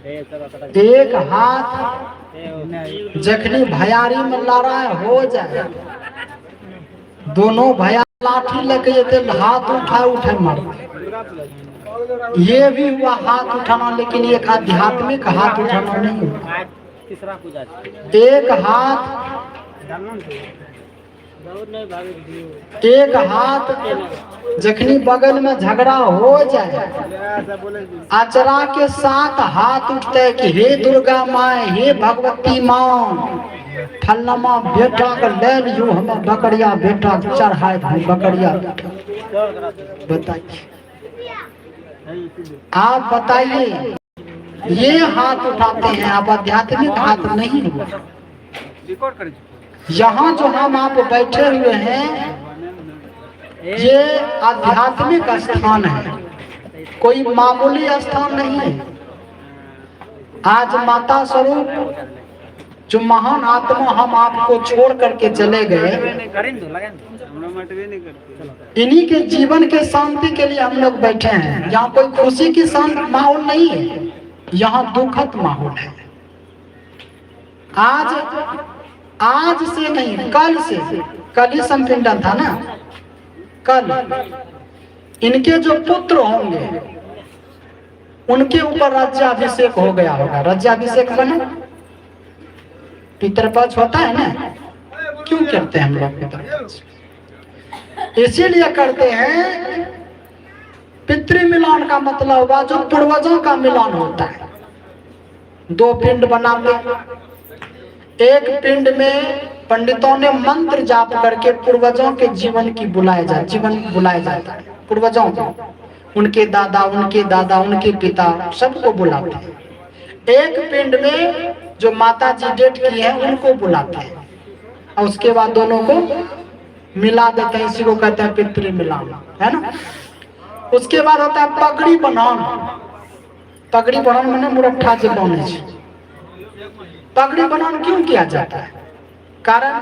एक हाथ जखनी भयारी में लड़ाई हो जाए, दोनों भया लाठी लेके जेते, हाथ उठा उठे मारते। ये भी हुआ हाथ उठाना, लेकिन एक आध्यात्मिक हाथ उठाना नहीं हुआ। तीसरा पूजा। एक हाथ, एक हाथ जखनी बगल में झगड़ा हो जाए, अचरा के साथ हाथ उठते है कि हे दुर्गा माँ, हे भगवती माँ, फलनमा बेटा के ले लियो, हम बकरिया बेटा के चढ़ाए दू बकरिया बेटा। बताइए, आप बताइए, ये हाथ उठाते हैं आप, आध्यात्मिक हाथ नहीं हुआ। रिकॉर्ड करै। यहाँ जो हम आप बैठे हुए हैं, ये आध्यात्मिक स्थान है, कोई मामूली स्थान नहीं है। आज माता स्वरूप जो महान आत्मा हम आपको छोड़ करके चले गए, करें दो, लगा दो, हमरा मटबे नहीं करते। इन्हीं के जीवन के शांति के लिए हम लोग बैठे हैं। यहाँ कोई खुशी की शांत माहौल नहीं है, यहाँ दुखद माहौल है। आज, आज से नहीं, कल से, कल ही संपिंडन था ना, कल इनके जो पुत्र होंगे, उनके ऊपर राज्याभिषेक हो गया होगा। राज्याभिषेक बने पितृपक्ष होता है ना? क्यों करते हैं हम लोग पितृपक्ष? इसीलिए करते हैं। पितृ मिलान का मतलब हुआ जो पूर्वजों का मिलान होता है। दो पिंड बनाते, एक पिंड में पंडितों ने मंत्र जाप करके पूर्वजों के जीवन की बुलाया जाए, जीवन बुलाया जाता है पूर्वजों को, उनके दादा, उनके दादा, उनके पिता, सबको बुलाते हैं। एक पिंड में जो माता जी डेथ की है, उनको बुलाते हैं और उसके बाद दोनों को मिला देते हैं। इसी को कहते हैं पितृ मिलान, है ना? उसके बाद होता है पगड़ी बनान। पगड़ी बनान माने मुरट्ठा जे बने छै। पगड़ी बनान क्यों किया जाता है? कारण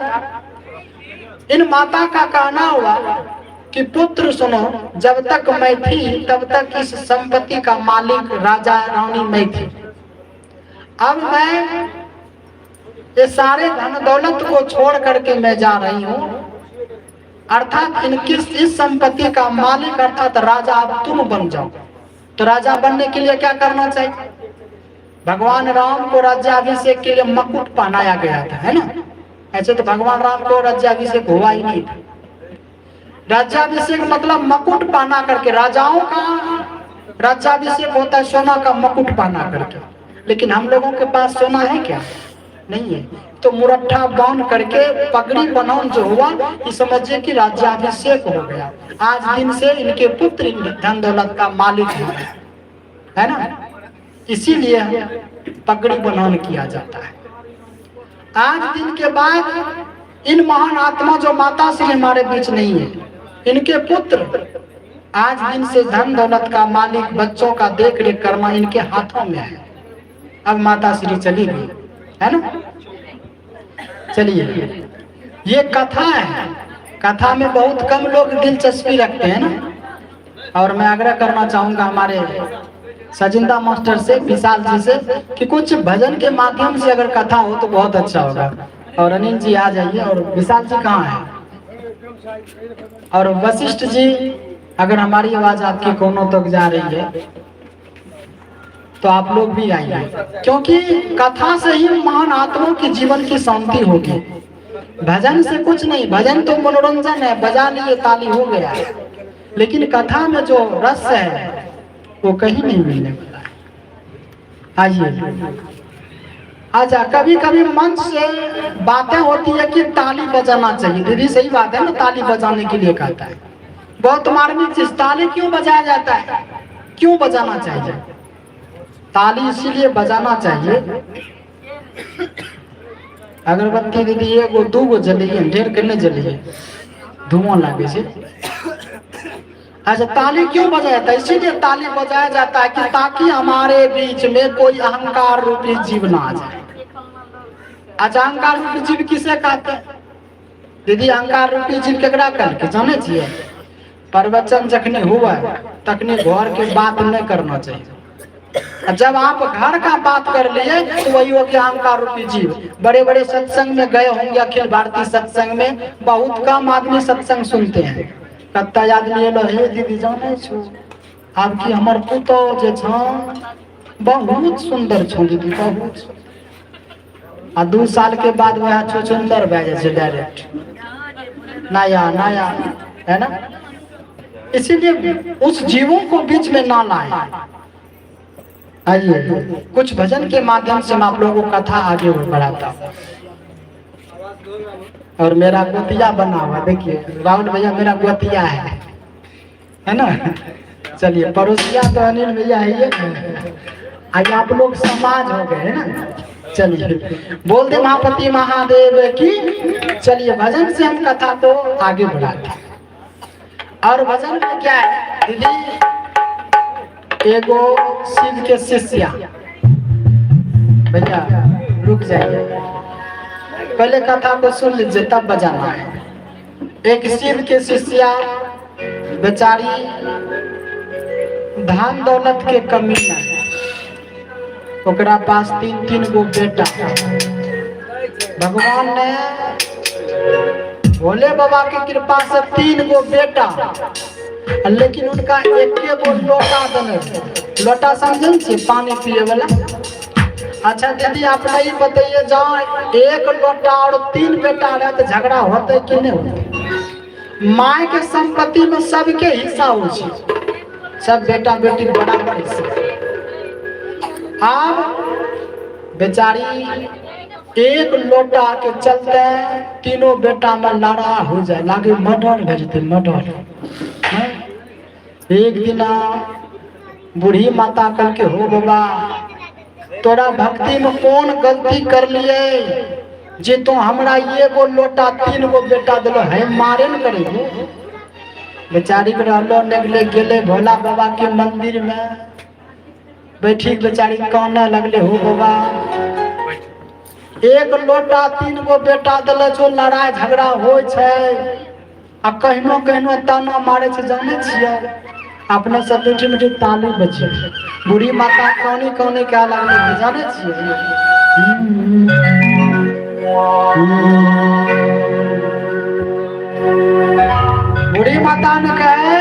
इन माता का कहना हुआ कि पुत्र सुनो, जब तक मैं थी, तब तक इस संपत्ति का मालिक राजा रानी मैं थी। अब मैं ये सारे धन दौलत को छोड़ करके मैं जा रही हूं, अर्थात इनकी इस संपत्ति का मालिक अर्थात राजा अब तुम बन जाओ। तो राजा बनने के लिए क्या करना चाहिए? भगवान राम को राज्याभिषेक के लिए मुकुट पहनाया गया था, है ना? ऐसे तो भगवान राम को राज्याभिषेक हुआ ही नहीं था। राज्याभिषेक मतलब मुकुट पहना करके। राजाओं का राज्याभिषेक होता है सोना का मुकुट पहना करके, लेकिन हम लोगों के पास सोना है क्या? नहीं है। तो मुरट्ठा बांध करके पगड़ी बनाउन जो हुआ, ये समझिए कि राज्याभिषेक हो गया। आज दिन से इनके पुत्र इन धन दौलत का मालिक हो गया, है ना? इसीलिए पगड़ी बनान किया जाता है। आज दिन के बाद इन महान आत्मा जो माता श्री हमारे बीच नहीं है, इनके पुत्र आज दिन से धन दौलत का मालिक, बच्चों का देख रेख करना इनके हाथों में है। अब माता श्री चली गई, है ना? चलिए, ये कथा है। कथा में बहुत कम लोग दिलचस्पी रखते हैं ना? और मैं आग्रह करना चाहूंगा हमारे सजिंदा मास्टर से, विशाल जी से कि कुछ भजन के माध्यम से अगर कथा हो तो बहुत अच्छा होगा। और अनिल जी आ जाइए। और विशाल जी कहाँ हैं? और वशिष्ठ जी, अगर हमारी आवाज आपके कोनों तक जा रही है तो आप लोग भी आइए, क्योंकि कथा से ही महान आत्माओं की जीवन की शांति होगी, भजन से कुछ नहीं। भजन तो मनोरंजन है, बजा लिए, ताली, हो गया, लेकिन कथा में जो रस है, वो कहीं नहीं मिलने वाला है। आइए। अच्छा, कभी कभी मंच से बातें होती है कि ताली बजाना चाहिए। दीदी, सही बात है ना? ताली बजाने के लिए कहता है। बहुत मार्मिक चीज। ताली क्यों बजाया जाता है? क्यों बजाना चाहिए ताली? इसीलिए बजाना चाहिए। अगरबत्ती दीदी एगो दूगो जलिए, ढेर के नहीं जलिए, धुआं लागे छै। अच्छा, ताली क्यों बजाया जाता है? इसीलिए ताली बजाया जाता है कि ताकि हमारे बीच में कोई अहंकार रूपी जीव ना आ जाए। अच्छा, अहंकार रूपी जीव किसे कहते हैं? दीदी, अहंकार रूपी जीव केकरा कहलकै, जानै छियै? प्रवचन जखने हुआ, तखने घर के बात नहीं करना चाहिए। जब आप घर का बात कर लिए तो वही हो गया अहंकार रूपी जीव। बड़े बड़े सत्संग में गए होंगे, अखिल भारतीय सत्संग में बहुत कम आदमी सत्संग सुनते हैं। कत्ता आदमी एलो, हे दीदी जाने छो आब की हमर पुतोह जे छौ बहुत सुंदर छौ दीदी, बहुत सुंदर। आ 2 साल के बाद वह छुछुंदर भए जाइ छै डायरेक्ट, नया नया, है ना। इसीलिए उस जीवों को बीच में ना लाए। आइए कुछ भजन के माध्यम से मैं आप लोगों को कथा आगे बढ़ाता हूँ। और मेरा गोतिया बना हुआ देखिए, राहुल भैया मेरा गोतिया है ना। चलिए पड़ोसिया तो अनिल भैया है ये। आज आप लोग समाज हो गए है ना। चलिए बोल दे महापति महादेव की। चलिए भजन से हम कथा को आगे बढ़ाते हैं। और भजन में क्या है दीदी, एगो शिव के शिष्या, भैया रुक जाइए, पहले कथा को सुन लीजिए तब बजाना है। एक शिव के शिष्या बेचारी धन दौलत के कमी नहीं, ओकरा पास 3-3 गो बेटा। भगवान ने भोले बाबा की कृपा से 3 गो बेटा, लेकिन उनका एक गो लोटा देने। लोटा समझल छी, पानी पिए वाला। अच्छा दीदी आप नहीं बताइए, जहाँ 1 लोटा और 3 बेटा रहे तो झगड़ा होते कि नहीं होते? माय के संपत्ति में सबके हिस्सा हो छै, सब बेटा बेटी बराबर हिस्सा। अब बेचारी 1 लोटा के चलते तीनों बेटा में लड़ा हो जाए, लागे मर्डर भए जेतै, मर्डर। हैं? एक दिन बूढ़ी माता कल के, हो बाबा तोरा भक्ति में कौन गलती कर लिए जे तो हमरा एगो लोटा 3 गो बेटा दिलो है, मारे न करे। बेचारी के रहलो निकले गेले भोला बाबा के मंदिर में बैठी बेचारी काने लगले, हो बाबा 1 लोटा 3 गो बेटा दिले छो, लड़ाई झगड़ा होइ छै आ कहिनो कहिनो ताना मारे छै, जाने छियै। अपने सब मीठी मीठी ताली बजे, बूढ़ी माता कानी कानी कह लगले, जाने छियै। बूढ़ी माता ने कहे,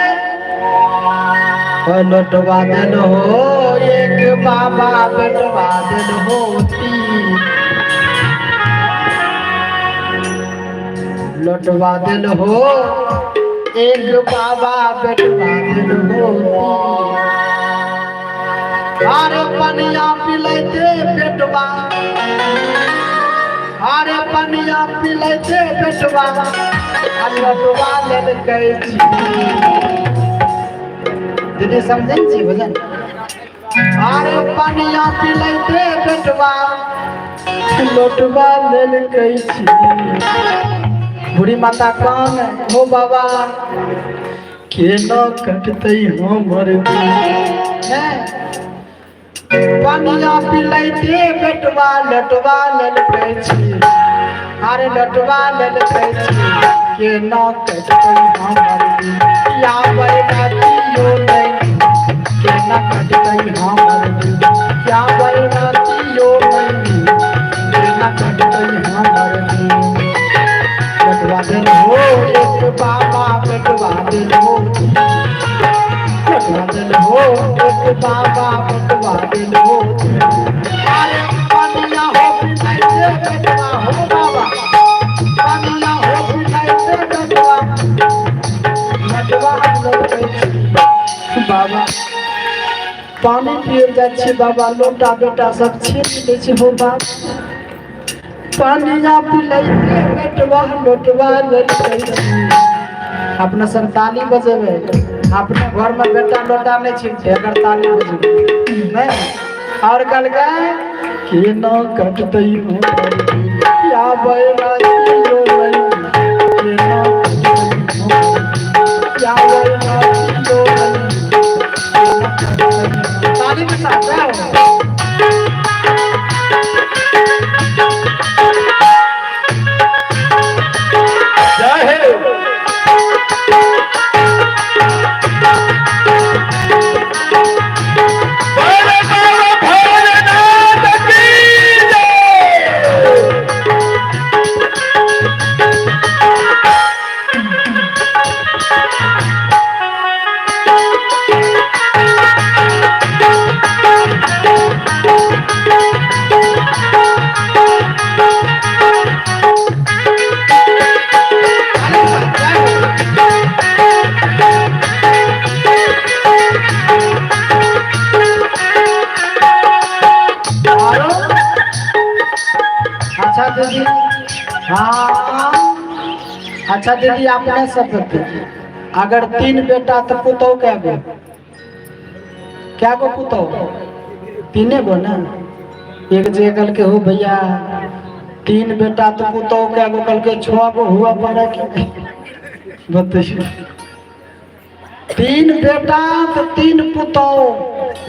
लोटवा दिल हो एक बाबा बेटवा दिल हो 3, लोटवा दिल हो एक बाबा बेटवा दिल हो 3। अरे पनिया पिलैते बेटवा, अरे पनिया पिलैते बेटवा, लोटवा लेलकै छी। दीदी समझै छी भजन? अरे पनिया पिलैते बेटवा, लोटवा लेलकै छी। बूढ़ी माता कान, हो बाबा केना कटतै हमर दिन। पनिया पिलैते बेटवा, लोटवा लेलकै छी। अरे लोटवा लेलकै छी, केना कटतै हमर दिन। आबै रातियो नहि, केना कटतै हमर दिन। आबै रातियो नहि, केना कटतै हमर दिन। लोटवा देल हो एक बाबा बेटवा देल हो, लोटवा देल हो एक बाबा बेटवा देल हो। अरे पनिया हो पिलाइते बेटवा, हो बाबा पनिया हो पिलाइते बेटवा, लोटवा लेलकै छी। बाबा पानी पिए जाइ छी बाबा, लोटा बेटा सब छीन लै छै। हो बाबा पानिया पिलैते बेटवा, लोटवा लेलकै छी। अपना सब ताली बजेबै, अपने घर में बेटा लोटा नहीं छीनते अगर ताली बजेबै नहीं। और कहलकै केना कटतै हो आबै रातियो नहीं, केना कटतै हो आबै रातियो नहीं, केना कटतै। ताली के साथ जाओ। जय हे। बोले बोले अच्छा दीदी, हाँ अच्छा दीदी, अपने सब बताइए, अगर 3 बेटा तो पुतोह क्या गो? क्या गो पुतोह? 3 गो ना? एक जे कल के हो भैया 3 बेटा तो पुतोह क्या गो? कल के 6 गो हुआ पड़ा कि बताइए। 3 बेटा तो 3 पुतोह,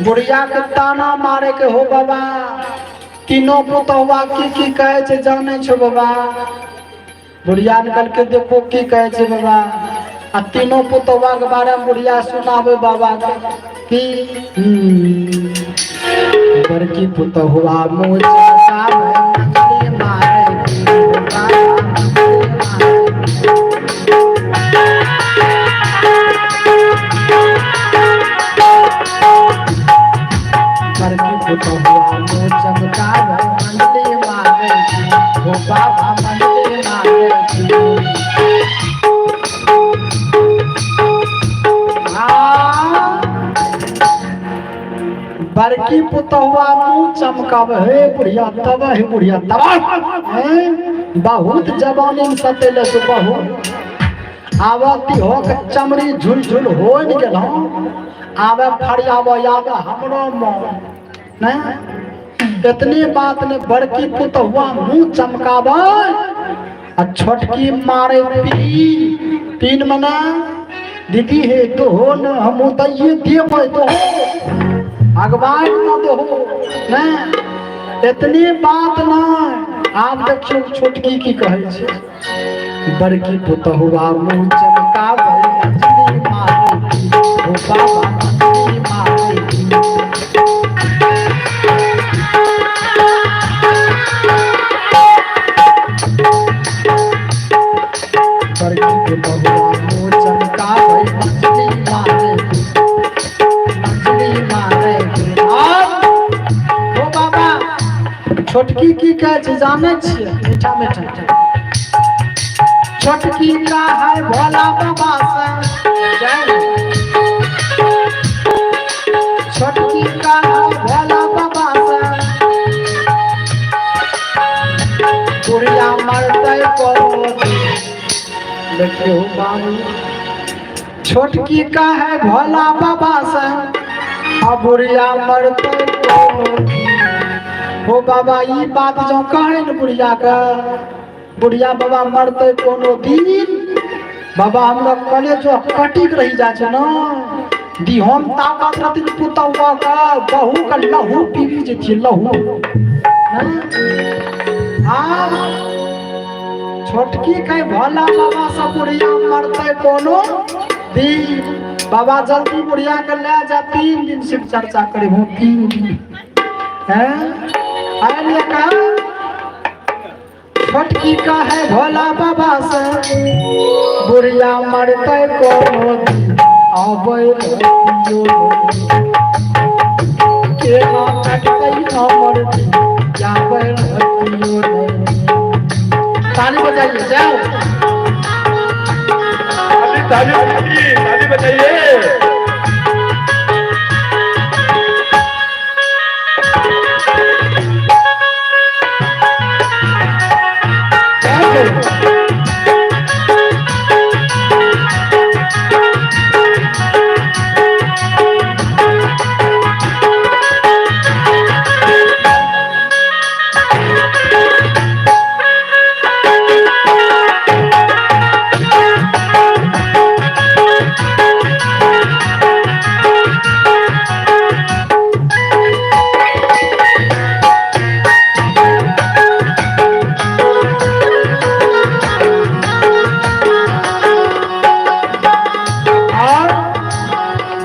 बुढ़िया के ताना मारे के हो बाबा, तीनों पुतोहवा की की कहे छे जाने छो बाबा। बुढ़िया निकल के देखो की कहे छे बाबा, आ तीनों पुतोहवा के बारे में बुढ़िया सुनावे बाबा के कि बड़की पुतोहवा मुँह चमकावे, मछली मारे की बाबा, मछली मारे। बड़की पुतोहवा मुँह चमकावे, मछली मारे की हो बाबा, मछली मारे की। हाँ, बड़की पुतोहवा मुँह चमकावे, हे बुढ़िया तब, हे बुढ़िया तब, हैं? बहुत जवानी में सतेले से बहुत आवती हो के चमड़ी झुल झुल हो न गेल, आवे फरियावे आवे हमरो मन नहीं। इतनी बात ने बड़की पुतहुआ मुंह चमकावे आ छोटकी मारे पी तीन मना दीदी हे तो हो न हम दैये देबै तो हो भगवान न दो न। इतनी बात न आप देखियो छोटकी की कहै छै, बड़की पुतहुआ मुंह चमकावे, मछली मारे हो बाबा, मछली मारे। बड़की पुतहुआ मुंह चमकावे, मछली मारे, मछली मारे। हो बाबा, छोटकी की कहै छै जानै छियै? मीठा मीठा छोटकी का है भोला बाबा से, छोटकी का है भोला बाबा से, बुढ़िया मरतै कोनो दिन। देखियो बाबू, छोटकी का है भोला बाबा से, आ बुढ़िया मरतै कोनो दिन। हो बाबा, ई बात जो कहे न बुढ़िया के, बुढ़िया बाबा मरतै कोनो दिन, बाबा हमरा कलेजो कटिक रही जा छै न। दी हम ताकत रहती पुतहुआ के, बहू के लहू पीबी जेथिए, लहू। हाँ, छोटकी के भोला बाबा से बुढ़िया मरतै कोनो दिन। बाबा जल्दी बुढ़िया के ले जा, 3 दिन शिव चर्चा करे हो, 3 दिन। हैं? अरे का छोटकी का है भोला बाबा से, बुढ़िया मरतै कोनो दिन, आबै रतियो केना कटतै हमर दिन, जाबै रतियो। ताली बजाइए, जाओ। ताली, ताली, ताली, ताली बजाइए। और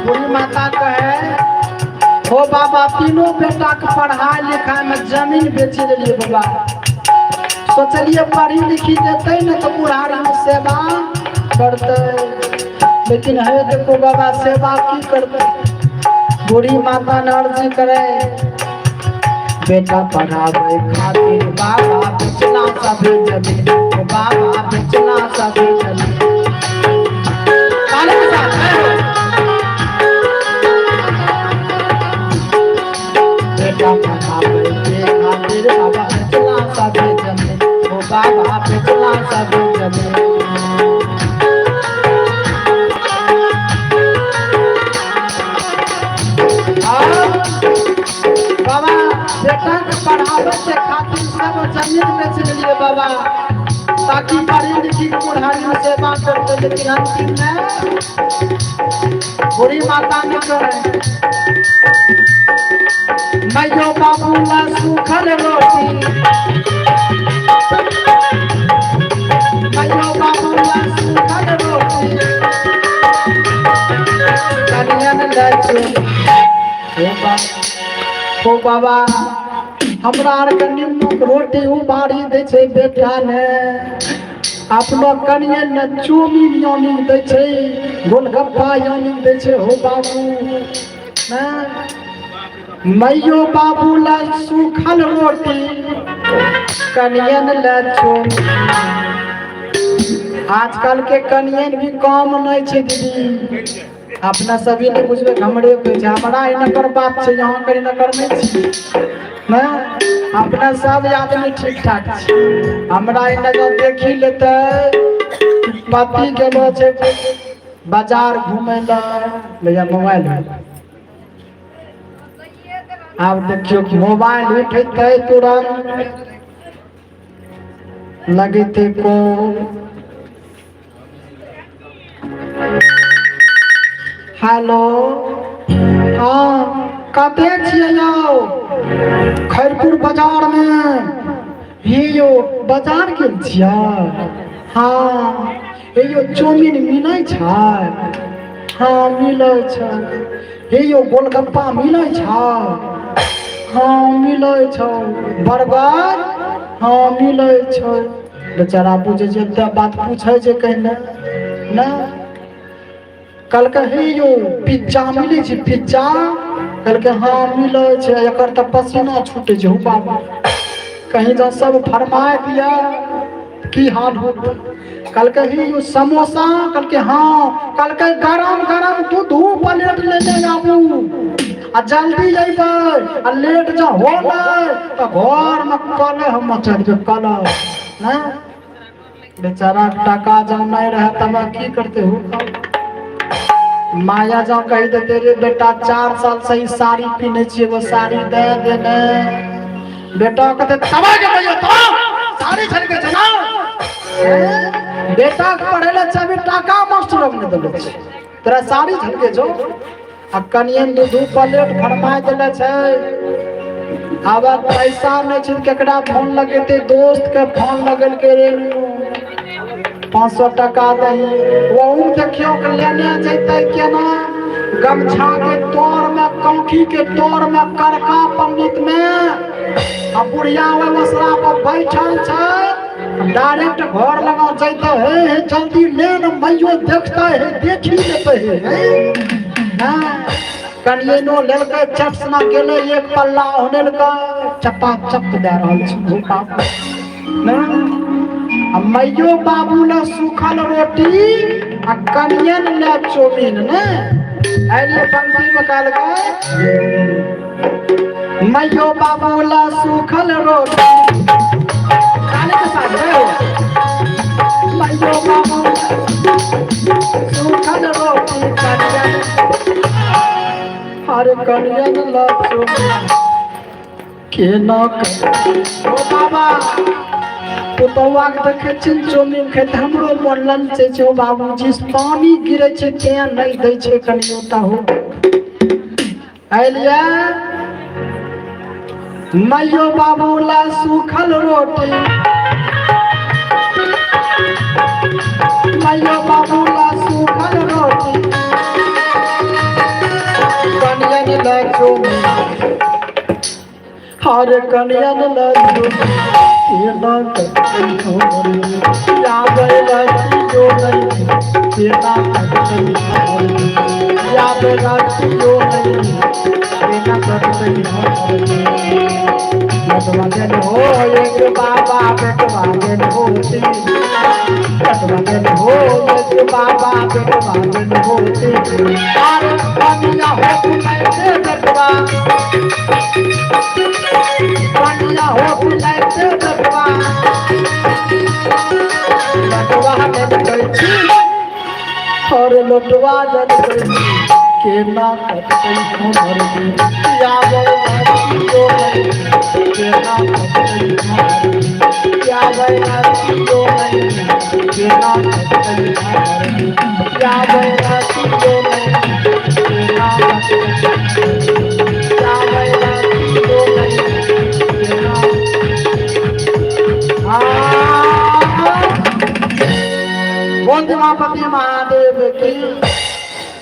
बुढ़ी माता कहे, हो बाबा, तीनों बेटा के पढ़ाई लिखाई में जमीन बेची लेलिए बाबा, सोचलिए पढ़ी लिखी जेतै ने तो बुढ़ारी में सेवा करतै, लेकिन हे देखो बाबा सेवा की करतै। बूढ़ी माता ने अर्जी करे, बेटा पढ़ावे खातिर बाबा बेचना सभी जमीन, ओ बाबा बेचना सभी जमीन। ताली के साथ, जय हो। बेटा पढ़ावे के खातिर बाबा बेचना सभी जमीन, बाबा बेचला सब जमीन। और बाबा बेटा के पढ़ावे के खातिर सब जमीन बेच लेलिए बाबा, ताकि पढ़ी लिखी के बुढ़ारी में सेवा करते। लेकिन अंतिम में बुढ़ी माता ने करे, मैयो बाबू ला सूखल रोटी, मैयो बाबू ला सूखल रोटी, कनियन ले चुन। हे बाबा, ओ बाबा, हमरा आरके निमक रोटी उबारी दै छै बेटा ने, अपनो कनियन ने चौमिन यानी दै छै, गोलगप्पा यानी दै छै। हो बाबू ने, मैयो बाबू ला सूखल रोटी, कनियन ले चौमिन। आजकल के कनियन भी कम नहीं छै दीदी। अपना सभी नहीं बुझबै, हमरे कहै छै, हमरा इनकर बात छै, यहाँ कर इनकर नहीं छी ने। अपना सब आदमी ठीक ठाक छै। हमरा इने जब देखी लेतै, पति गेलो छै बाजार घूमे ला, भैया मोबाइल। आब देखियौ कि मोबाइल उठेतै, तुरंत लगेतै कॉल, हेलो, हाँ, कते छियै यौ? खैरपुर बाजारमे। हे यौ, बाजार गेल छियै? हाँ। हे यौ, चाउमीन मिलै छै? हाँ, मिलै छै। हे यौ, गोलगप्पा मिलै छै? हाँ, मिलै छै। बर्गर? हाँ, मिलै छै। बेचारा बुझै छै, एते बात पूछै छै कहने ने। कहलकै, हे यौ, पिज्जा मिलै छै पिज्जा? कहलकै, हाँ, मिलै छै। एकर तऽ पसीना छूटै छै। हु बाबा, कहीं जँ सब फरमाय दिया की हाल होत। कहलकै, हे यौ, समोसा? कहलकै, हाँ। कहलकै, गरम गरम दूध प्लेट लेने आबू आ जल्दी अयबै, आ लेट जँ होलै तऽ घरमे कलह हम मचा देबै, कलह ने। बेचारा टका जँ नहि रहै तब की करते हो? माया जँ कहि देते, रे बेटा, 4 साल से ई साड़ी पिन्है छियै, एगो साड़ी दे देने। बेटा कहते, तबाह के भैया, तबाह साड़ी छलके छै ना। बेटा के पढ़े ले चाहबी, टाका मास्टर नहि देले छै, तोरा साड़ी झलके छौ। आ कनियन दू दू प्लेट फरमाय देले छै। आब पैसा नहि छै, केकरा फोन लगेते? दोस्त के फोन लगेलकै, रे 500 टका दही। ओहू देखियौ कि लेने जैतै केना? गमछा के तोर में, कौखी के तोर में, करका पंडित में। आ बुढ़िया ओहि ओसरा पर बैठल छै। डायरेक्ट घर लगा जैते, हे हे, जल्दी ले न, मैयो देखते है, देखी लेते है। कनियनो लेलकै, चट सना गेलै, एक पल्ला होनेलकै, चपा चप दए रहल छै। हो बाप ने, आ मैयो बाबू ने सूखल रोटी आ कनियन ने चौमिन ने। आइलिए पंक्ति में कहलकै, मैयो बाबू ला सूखल रोटी, ताली के साथ रे हो। मैयो बाबू सूखल रोटी, कनियन, हर कनियन ला चौमिन। केना कर ओ बाबा? पुतौआ के देखै छियनि चाउमीन खाइत, हमरो मोन ललचै छै। ओ बाबूजी, पानी गिरै छै तें नहि दै छै कनियो टा हो। आइलिए, मैयो बाबू ला सूखल रोटी, मैयो बाबू ला सूखल रोटी, कनियन ला चौमिन, हर कनियन ला चौमिन। केना आबै रतियो नहीं, केना आबै रतियो नहीं, केना करतै? बेटवा देन हो एक बाबा, बेटवा देन होती, बेटवा देन हो एक बाबा, बेटवा देन होती। अरे कनिया हो पिलाइते बेटवा, कनिया हो पिलाइते बेटवा। छी, और लोटवा जलबै छी, केना कटतै हमर दिन। आबै रातियो नहि, केना कटतै हमर दिन। आबै रातियो नहि, केना कटतै हमर दिन। आबै रातियो नहि, केना कटतै। आबै रातियो नहि, केना। हाँ। बोल उमापति महादेव की।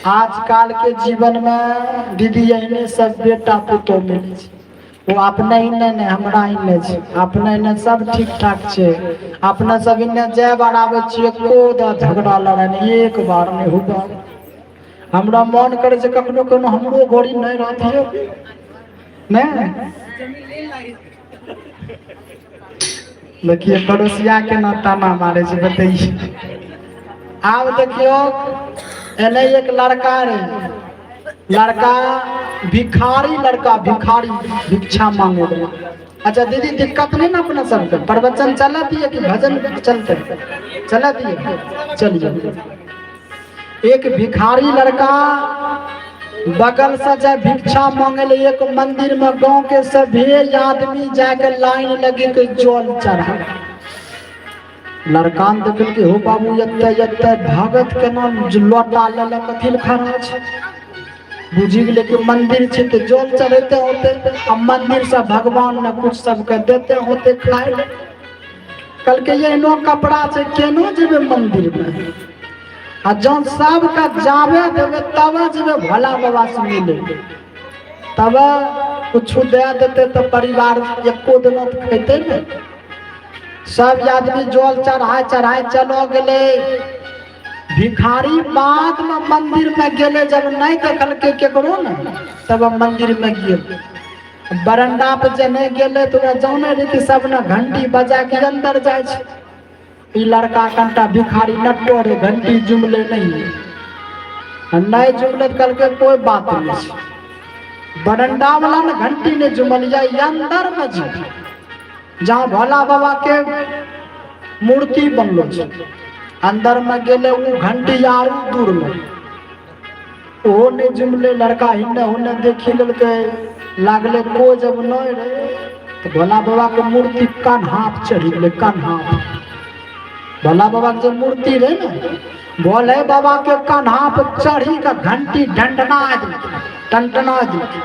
आजकल के जीवन में दीदी एहने सब बेटा पुतोह मिलै छै। ओ अपने इन्ने नहि, हमरा इन्ने छै। अपने इन्ने सब ठीक ठाक छै। अपने सब इन्ने जाय बार आबै छियै, एको दा झगड़ा लड़ाइ नहि, एक बार नहि हुआ। हमरा मन करै छै कखनो कखनो हमरो घड़ी नहि रहतियै नहि। देखिए पड़ोसिया केना ताना मारे छै, बतैए। आब देखियौ, एने एक लड़का रहे, लड़का भिखारी, लड़का भिखारी, भिक्षा मांगे वाला। अच्छा दीदी, दिक्कत नहीं ना अपना सबके? प्रवचन चला दिए कि भजन चलते? चला दिए, चलिए। एक भिखारी लड़का बगल से जाय भिक्षा मांगे ले एक मंदिर में। गांव के सभी आदमी जाके लाइन लगी के जल चढ़ा। लड़का ने देखल कि हो बाबू, एते एते भगत केना लोटा ले ले कथी लए खड़ा छै? बुझि गेलै कि मंदिर छै तऽ जल चढ़ेते होते आ मंदिर से भगवान ने कुछ सबके देते होते खाय ले। कहलकै, एहनो कपड़ा छै, केनो जेबै मंदिर में? आ जब सबके जाबे देबै तब जेबै भोला बाबा से मिले, तब कुछ दे देते तऽ परिवार एको दिन तऽ खेतै ने। सब आदमी जल चढ़ाए चढ़ाए चलो गेलै। भिखारी बाद में मंदिर में गेले, जब नहीं देखलकै केकरो ने, तब मंदिर में गेल। बरंडा पे जे नहीं गेले तो ओकरा जाने रहे कि सब ने घंटी बजा के अंदर जाइ छै। ई लड़का कनिटा भिखारी नट्टो रे, घंटी जुमले नहीं। नहीं जुमले तऽ कहलकै, कोई बात नहीं छै, बरंडा वाला ने घंटी नहीं जुमलिया, अंदर में छै जहाँ भोला बाबा के मूर्ति बनलो छै। अंदर में गेले, उ घंटी आरू दूर में, ओहो नहीं जुमले। लड़का हिन्ने हुन्ने देखी लेलकै, लागले कोई जब नहीं रहे तो भोला बाबा के मूर्ति कन्हा पर चढ़ी गेलै। कन्हा पर भोला बाबा के जो मूर्ति रहे ने, भोले बाबा के कन्हा पर चढ़ी के घंटी ढंढना देलकै, टनटना देलकै।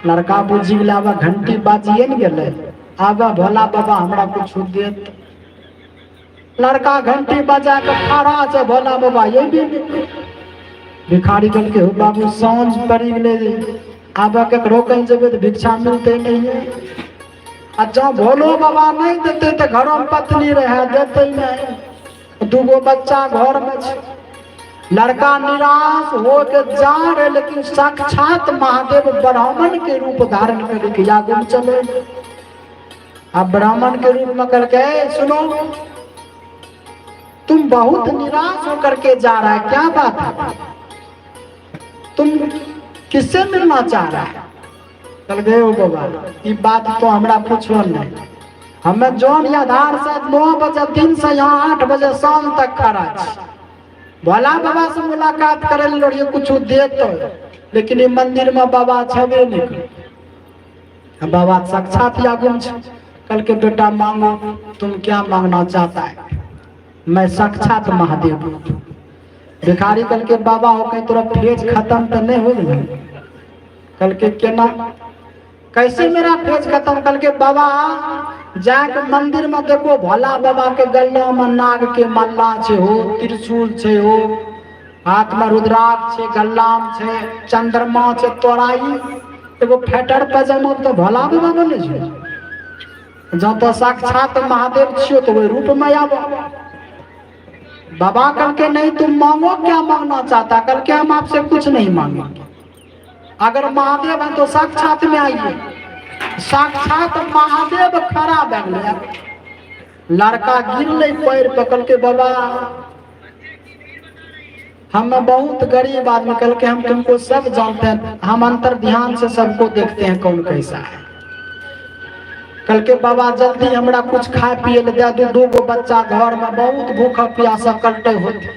लड़का बुझि गेलै, आब घंटी बाजिए ने गेलै, आब भोला बाबा हमरा कुछ देत। लड़का घंटी बजा के खड़ा छै, भोला बाबा ये भी नहीं। भिखारी कहलकै, हो बाबू, साँझ पड़ि गेलै, आब केकरो कहीं जेबै तऽ भिक्षा मिलते नहीं है, आ जँ भोलो बाबा नहीं देते तऽ घरोमे पत्नी रहे, देते नहीं, दूगो बच्चा घर में छै। लड़का निराश हो के जा रहे, लेकिन साक्षात महादेव ब्राह्मण के रूप धारण करके आगू में चले। अब ब्राह्मण के रूप में करके, "ए, सुनो, तुम बहुत निराश होकर के जा रहा है, क्या बात है? तुम किससे मिलना चाह रहा है?" चल गए, ओ बाबा, ई बात तो हमरा पूछो नहीं, हमें जौन आधार से 9 बजे दिन से यहाँ 8 बजे शाम तक खड़ा छी, भोला बाबा से मुलाकात करे ले कुछ देत, लेकिन ई मंदिर में बाबा छबे नहीं करे। बाबा साक्षात आगू छै। कल के बेटा, मांगो, तुम क्या मांगना चाहता है? मैं साक्षात महादेव हूँ। भिखारी कल के, बाबा हो, कहीं तोरा फेज खत्म तो नहीं हो गेलै? कल के, केना, कैसे मेरा फेज खत्म? कल के, बाबा, जाके मंदिर में देखो, भोला बाबा के गला में नाग के माला छै हो, त्रिशूल छै हो, हाथ में रुद्राक्ष छै, गल्ला में छै चंद्रमा छै। तोरा ई एगो फैटर पजामा तो भोला बाबा बने छै? जँ तो साक्षात महादेव छियो तो वही रूप में आबो। बाबा कल के, नहीं, तुम मांगो, क्या मांगना चाहता? कल के, हम आपसे कुछ नहीं मांगेंगे, अगर महादेव है तो साक्षात में आइए। साक्षात महादेव खड़ा भए गेलै। लड़का गिरलै पैर पकड़ के, बाबा, हम बहुत गरीब आदमी। कल के, हम तुमको सब जानते हैं, हम अंतर ध्यान से सबको देखते हैं, कौन कैसा है। कहलकै बाबा जल्दी हमरा कुछ खाए पिए ले दे दू, दू गो बच्चा घर में बहुत भूख प्यासा कटते होते।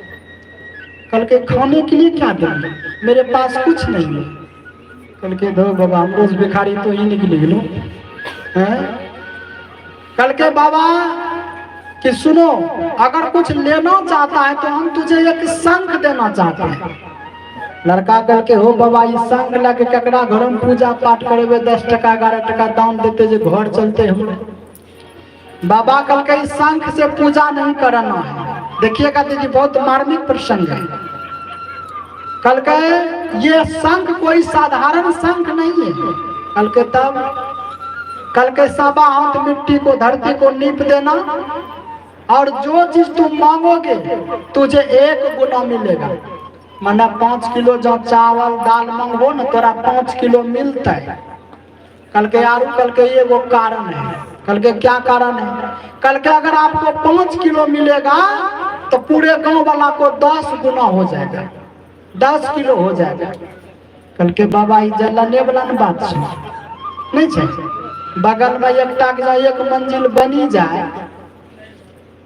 कहलकै खाने के लिए क्या देंगे, मेरे पास कुछ नहीं है। कहलकै दो बाबा हम रोज भिखारी तो ही निकली गेलूं हैं। कहलकै बाबा कि सुनो, अगर कुछ लेना चाहता है तो हम तुझे एक शंख देना चाहते हैं। लड़का कहलकै हो बाबा ई शंख लए के ककरा घर में पूजा पाठ करेबे, 10 टका 11 टका दान देते जे घर चलते हमरे। बाबा कहलकै इस शंख से पूजा नहीं करना है। देखिएगा दीदी बहुत मार्मिक प्रसंग है। कहलकै ये शंख कोई साधारण शंख नहीं है। कहलकै तब? कहलकै 1.25 हाथ मिट्टी को धरती को नीप देना और जो चीज तुम मांगोगे तुझे 1 गुना मिलेगा। माना 5 किलो जो चावल दाल मांगबो न तोरा 5 किलो मिलता है। कहलकै आरू कहलकै एगो कारण है। कहलकै क्या कारण है? कहलकै अगर आपको 5 किलो मिलेगा तो पूरे गांव वाला को 10 गुना हो जाएगा, 10 किलो हो जाएगा। कहलकै बाबा ई जलने वाला न बात छै, नहीं छै। बगल में एकटा के जँ 1 मंजिल बनी जाए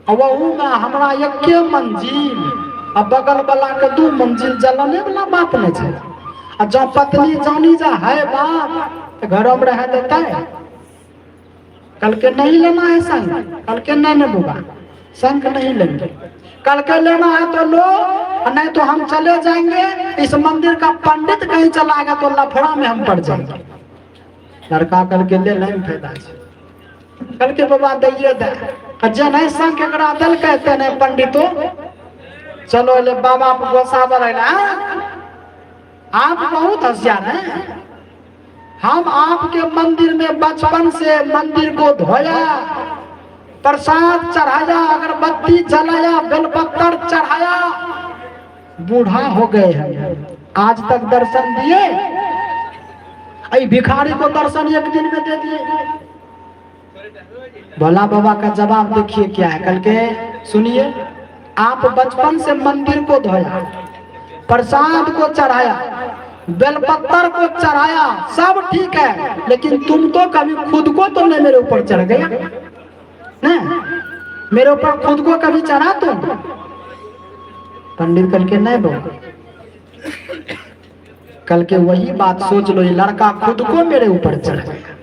आ वहू में हमरा एके मंजिल आ बगल वाला के 2 मंजिल, जलने वाला बात नहीं छै। आ जँ पत्नी जानी जा है बात तो घरों में रह देता है। कहलकै नहीं लेना है शंख। कहलकै नहीं नहीं बुआ शंख नहीं लेंगे। कहलकै लेना है तो लो, नहीं तो हम चले जाएंगे, इस मंदिर का पंडित कहीं चला गया तो लफड़ा में हम पड़ जाएंगे। लड़का कहलकै ले नहीं फायदा छै। कहलकै बाबा दैये दे। आ जे नहीं शंख एकरा देलकै ते नहीं पंडितो चलो ले बाबा गोसावर अयला। आप बहुत होशियार हैं, हम आपके मंदिर में बचपन से मंदिर को धोया, प्रसाद चढ़ाया, अगरबत्ती जलाया, बेलपत्तर चढ़ाया, बूढ़ा हो गए हैं, आज तक दर्शन दिए, अई भिखारी को दर्शन एक दिन में दे दिए। भोला बाबा का जवाब देखिए क्या है। कल के सुनिए, आप बचपन से मंदिर को धोया, प्रसाद को चढ़ाया, बेलपत्तर को चढ़ाया, सब ठीक है, लेकिन तुम तो कभी खुद को तो नहीं मेरे ऊपर चढ़ गया ना, मेरे ऊपर खुद को कभी चढ़ा तुम? पंडित कल के नहीं बोल, कल के वही बात सोच लो, ये लड़का खुद को मेरे ऊपर चढ़ गया।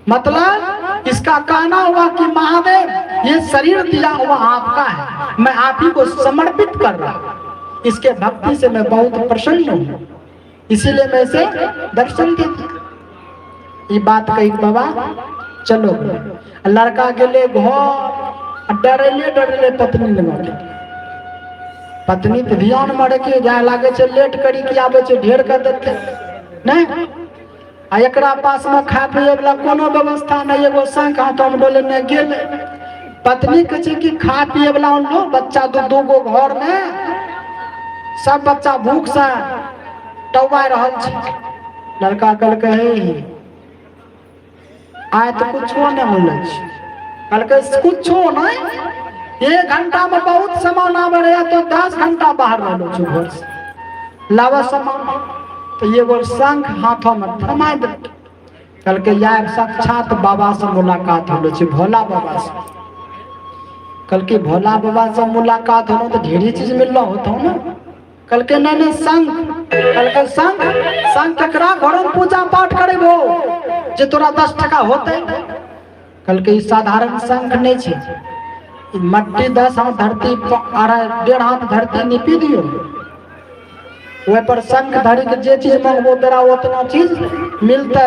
मतलब इसका कहना हुआ कि महादेव ये शरीर दिया हुआ आपका है, मैं आप ही को समर्पित कर रहा हूं, इसके भक्ति से मैं बहुत प्रसन्न हूं, इसीलिए मैं इसे दर्शन दे दिया। ये बात कही बाबा चलो। लड़का गेले घर, डरेले डरेले पत्नी लगा के, पत्नी तो ध्यान में रखे जाए लागे छे लेट करी के आवे छे ढेर कर देते नहीं। आ एकरा पास में खाए पिए वाला कोनो व्यवस्था नहीं, एगो शंख हाथ में डोले नहीं गेले। पत्नी कहै छै कि खा पिए वाला लो, बच्चा दू दू गो घर में सब बच्चा भूख से टौआ रहल छै। लड़का कहलकै हे आइ तऽ कुछो नहीं होलै छै। कहलकै कुछो नहीं, 1 घंटा में बहुत सामान आवे रहे तो 10 घंटा बाहर रहलो छौ घर से, लावा सामान। तो एगो शंख हाथों में थमा देलकै। कहलकै यार साक्षात बाबा से मुलाकात होलो छै, भोला बाबा से। कहलकै भोला बाबा से मुलाकात होलो तो ढेरी चीज मिललो होतो ना। कहलकै नहीं नहीं शंख। कहलकै शंख? शंख केकरा घर में पूजा पाठ करेबो जे तोरा 10 टका होते? कहलकै ई साधारण शंख नहीं छै, ई मट्टी 10 हाथ धरती अढ़ाई 1.5 हाथ धरती निपी दियो, ओहि पर शंख धरी के जे चीज मांगबो तोरा उतना चीज मिलते।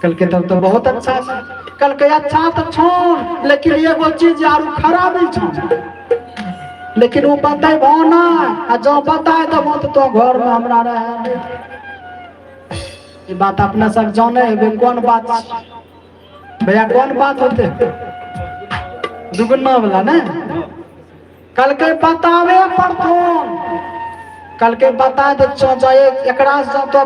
कहलकै तब तो बहुत अच्छा छै। कहलकै अच्छा तो छौ, लेकिन एगो चीज आरू खराबी छौ, लेकिन वो बतेबो ना, आ जो बताए देबो तो तो घर में हमरा रहे। ई बात अपना सब जाने हेबे कोन बात छै भैया, कोन बात होते दुगुना वाला ने। कहलकै बतावे पड़तो। कहलकै बता दे छौ, जाए एकरा से तो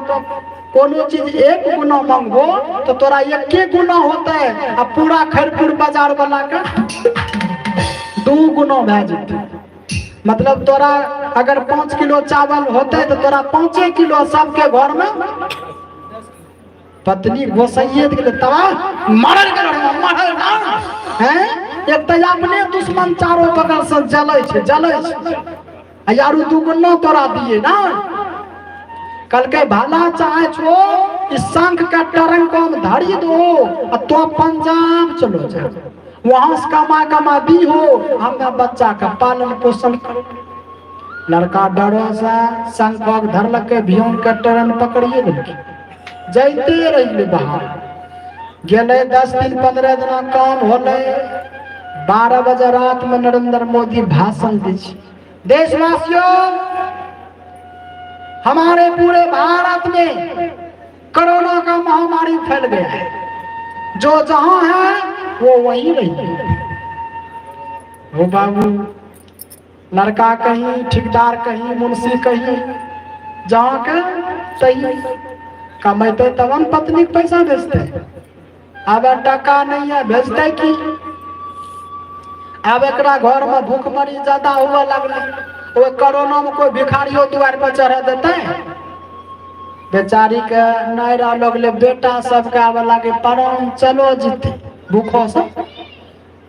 कोनो चीज 1 गुना मांगबो तो तोरा 1 गुना होते, आ पूरा खैरपुर बाजार वाला के 2 गुना भए जेतै। मतलब तोरा अगर 5 किलो चावल होते तो तोरा 5 किलो सबके घर में। पत्नी गोसाइए गेलै तबा मरल गेल। मरे ना हैं। एक तऽ अपने दुश्मन चारो बगल से जलै छै, जलै छै, आ यारू दुगुना तोरा दिए ना। कहलकै भला चाहे छो इस शंख का टरंग को हम धरी दो आ तो पंजाब चलो जा, वहां से कमा कमा दी हो, हमरा बच्चा का पालन पोषण करो। लड़का डरो से शंख धरलकै, भियोन के टरन पकड़िए देलकै, जाइते रहिए बाहर गेलै। 10 दिन 15 दिन काम होलै। 12 बजे रात में नरेंद्र मोदी भाषण दै छै, देशवासियों हमारे पूरे भारत में कोरोना का महामारी फैल गया है, जो जहां है वो वहीं रहिए। हो बाबू, लड़का कहीं, ठेकेदार कहीं, मुंशी कहीं, जहां के सही कमेते तब न पत्नी के पैसा भेजते। अब टका नहीं है, भेजते की? अब एकरा घर में भूखमरी ज्यादा हुआ लगले, वो कोरोना में कोई भिखारियों द्वार पर चढ़ा देते? बेचारी के नहीं रह लगले, बेटा सबके आवे लागे परम चलो जीते भूखो से।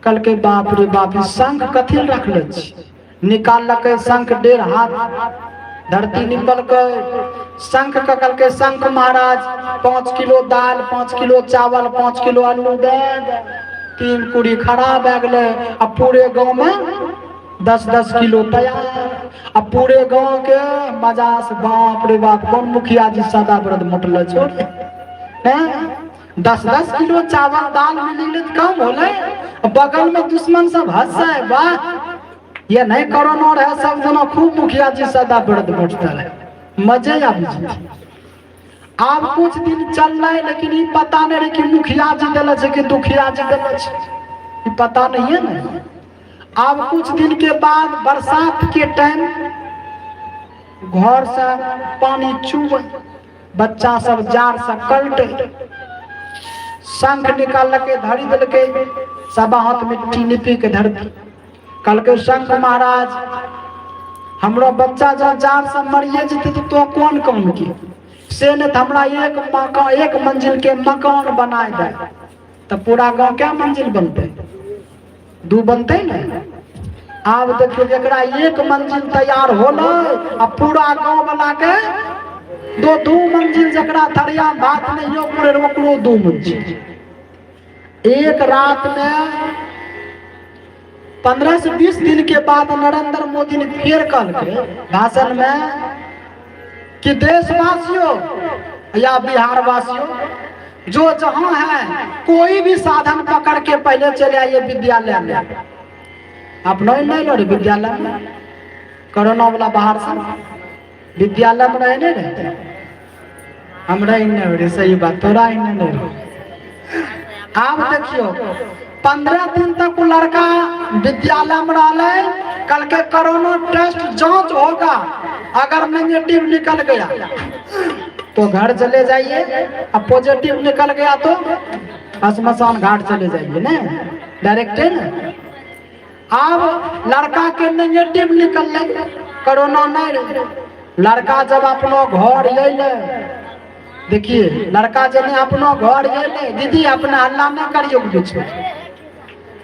कहलकै बाप रे बाप, ई शंख कथी लए रखले छी? निकाललकै शंख, 1.5 हाथ धरती निकलकै शंख के। कहलकै शंख महाराज 5 किलो दाल, 5 किलो चावल, 5 किलो आलू दे दे। 3 कुड़ी खराब भए गेलै आ पूरे गाँव में 10-10 किलो तैयार आ पूरे गाँव के मजा से। बाप रे बाप, कौन मुखिया जी सादा ब्रद मोटले छोड़ हैं? 10-10 किलो चावल दाल मिली गेलै तऽ कम होलै? बगल में दुश्मन सब हंसे, वाह ये नहीं कोरोना रहे सब जना खूब मुखिया जी सादा ब्रद मोटते रहे, मजे आबि जेतै। आब कुछ दिन चललै, लेकिन ई पता नहीं रहे कि मुखिया जी देले छै कि दुखिया जी देले छै, ई पता नहीं है ना। आब कुछ दिन के बाद बरसात के टाइम घर से पानी चुबै, बच्चा सब जार से कलटे, शंख निकाललकै, धरी देलकै, सवा हाथ मिट्टी निपी के धरती। कहलकै शंख महाराज हमरो बच्चा जँ जार से मरिए जेतै तऽ तो कोन काम की से, नहीं तऽ हमरा एक मकान, एक मंजिल के मकान बनाए दे। तऽ पूरा गाँव क्या मंजिल बनतै? 2 बनतै ने। आब देखियौ एकरा एक मंजिल तैयार होलै आ पूरा गाँव वाला के 2-2 मंजिल, जकरा थरिया भात नहीं हो पूरे ओकरो 2 मंजिल। एक रात में 15 से 20 दिन के बाद नरेंद्र मोदी ने फिर कहलकै भाषण में कि देशवासियों या बिहार वासियों जो जहां है कोई भी साधन पकड़ के पहले चले आइए विद्यालय में। आप नहीं नहीं लड़े विद्यालय में, कोरोना वाला बाहर से विद्यालय में रहे नहीं रहते, हमरा इन्ने रहे, सही बात तोरा इन्ने नहीं रहे। आब देखियो 15 दिन तक वो लड़का विद्यालय में रहलै, कल के कोरोना टेस्ट जांच होगा, अगर नेगेटिव निकल गया तो घर चले जाइए, अब पॉजिटिव निकल गया तो श्मशान घाट चले जाइए ना, डायरेक्ट है ना। अब लड़का के नेगेटिव निकल, कोरोना नहीं रहे। लड़का जब अपनो घर अयलै, देखिए लड़का जने अपनो घर अयलै, दीदी अपना हल्ला नहीं करियो बीच में।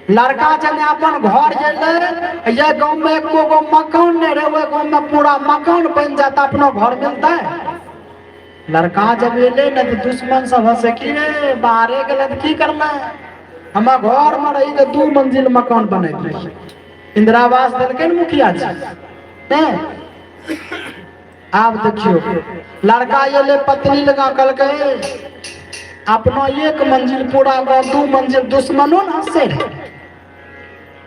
लड़का जने अपन घर अयलै, ये गांव में एको गो मकान नहीं रहे, ओहि गांव में पूरा मकान बन जाता, अपनो घर मिलता है। लड़का जब एलै ने तो दुश्मन सब हंसे कि रे बाहरे गेलै तऽ की करना, हमार घर में रही तऽ 2 मंजिल मकान बनैत रही, इंदिरा आवास देलकै ने मुखिया जी ने। आब देखियो लड़का एलै पत्नी लगा कहलकै अपना 1 मंजिल पूरा गाँव 2 मंजिल, दुश्मनो ने हंसे रहे,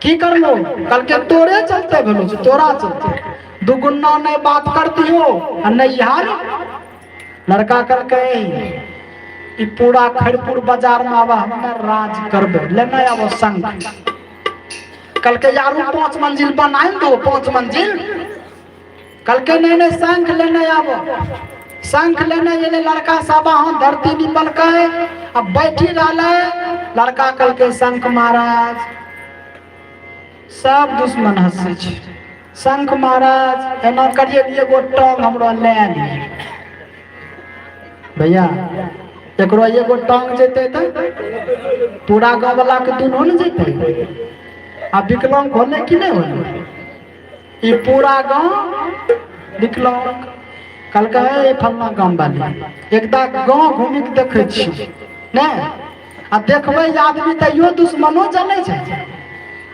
की करलो? कहलकै तोरे चलते भेलो छै, तोरा चलते दुगुना नहीं बात करती हो आ नहीं यार। लड़का कहलकै ई पूरा खैरपुर बाजार में आब हमे राज करबै, लेने आबो शंख। कहलकै यारू 5 मंजिल बनाए दो, 5 मंजिल। कहलकै नहीं नहीं शंख लेने आबो। शंख लेने एलै लड़का, सब हम धरती निपलकै अब बैठी रहलै। लड़का कहलकै शंख महाराज सब दुश्मन हंसै छै, शंख महाराज एना करिए एगो टांग हमरो ले लियै भैया, एकरो एगो टांग जेतै तऽ पूरा गाँव वाला के दुनू ने जेतै। आ विकलांग होलै कि नहि होलै? ई पूरा गाँव विकलांग। कहलकै हे फलना गाँव वाली, एकदा गाँव घूमि के देखै छी ने, आ देखबै आदमी तैयो दुश्मनो जनै छै।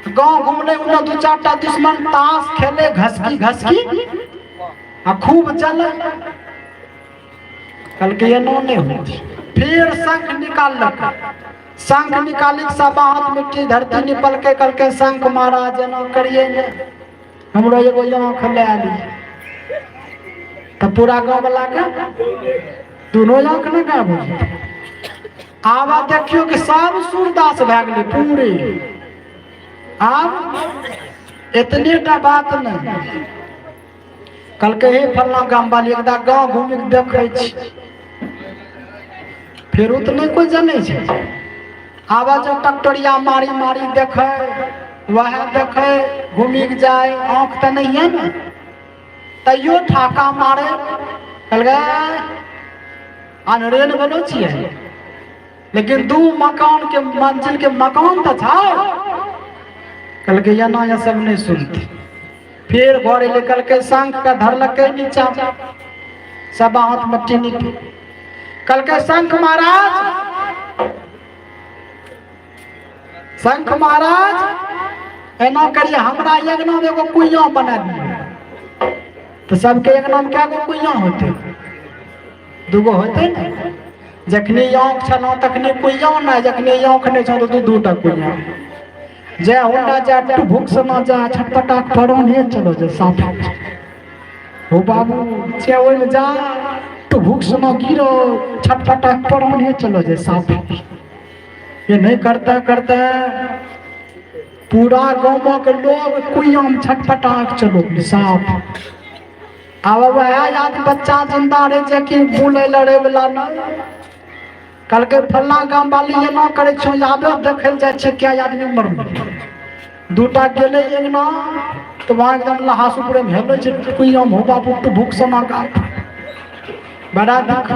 गाँव घुमलै ओन्ने दू चारि टा दुश्मन ताश खेले घसकी घसकी आ खूब जलै। कहलकै एना नहि होत। फिर शंख निकाललकै, शंख निकाली के सब हाथ मिट्टी धरती निपलकै। कहलकै शंख महाराज एना करिए ने, हमरो एगो आँख लए ली तऽ पूरा गाँव वाला के दुनू आँख ने गायब हो जेतै। आब देखियौ कि सब सूरदास भए गेलै पूरे। आब एतने टा बात नहि, कहलकै हे फल्लाँ गाम वाली, एकदा गाँव घूमि के देखै छी, फेरो तऽ नहि कोइ जनै छै। आब जब टकटोरिया मारी मारी देखै, वएह देखै, घूमि के जाय, आँख तऽ नहिये ने, तैयो ठाका मारे। कहलकै अन्हरे ने भेलो छियै, लेकिन दू मकान के मंजिल के मकान तऽ छै। कहलकै एना ये सब नहि सुनते। फिर घर एलै, कहलकै शंख के धरलकै नीचा, सब हाथ मट्टी नीपी। कहलकै शंख महाराज, शंख महाराज एना करिए, हमरा अंगना में एगो कुइयां बना दियौ। तऽ सबके अंगना में कए गो कुइयां होतै? दूगो होतै ने। जखनी आँख छलहुँ तखनी कुइयां नहि, जखनी आँख नहि छल तऽ दू टा कुइयां। जे हुन्ना जा भूख से ना जा छटपटा पड़ोने चलो जे साफ हो बाबू, जे ओहिमे जा तो भूख से ना गिरो छटपटा पड़ोने चलो जे साफ। ये नहीं करते करते पूरा गाँव के लोग कुइयां में छटपटा चलो साफ। आब वएह याद बच्चा जिंदा रहे छै कि बोले लड़े वाला नहीं। कहलकै फल्लाँ गाम वाली एना करै छौ, आबे देखै लए जाइ छै क्या आदमी मरलै। दूटा गेलै अंगना तऽ वहाँ एकदम लहास ऊपरे में हेलै छै कुइयां में, हो बाबू तू भूख सना का बड़ा दुख।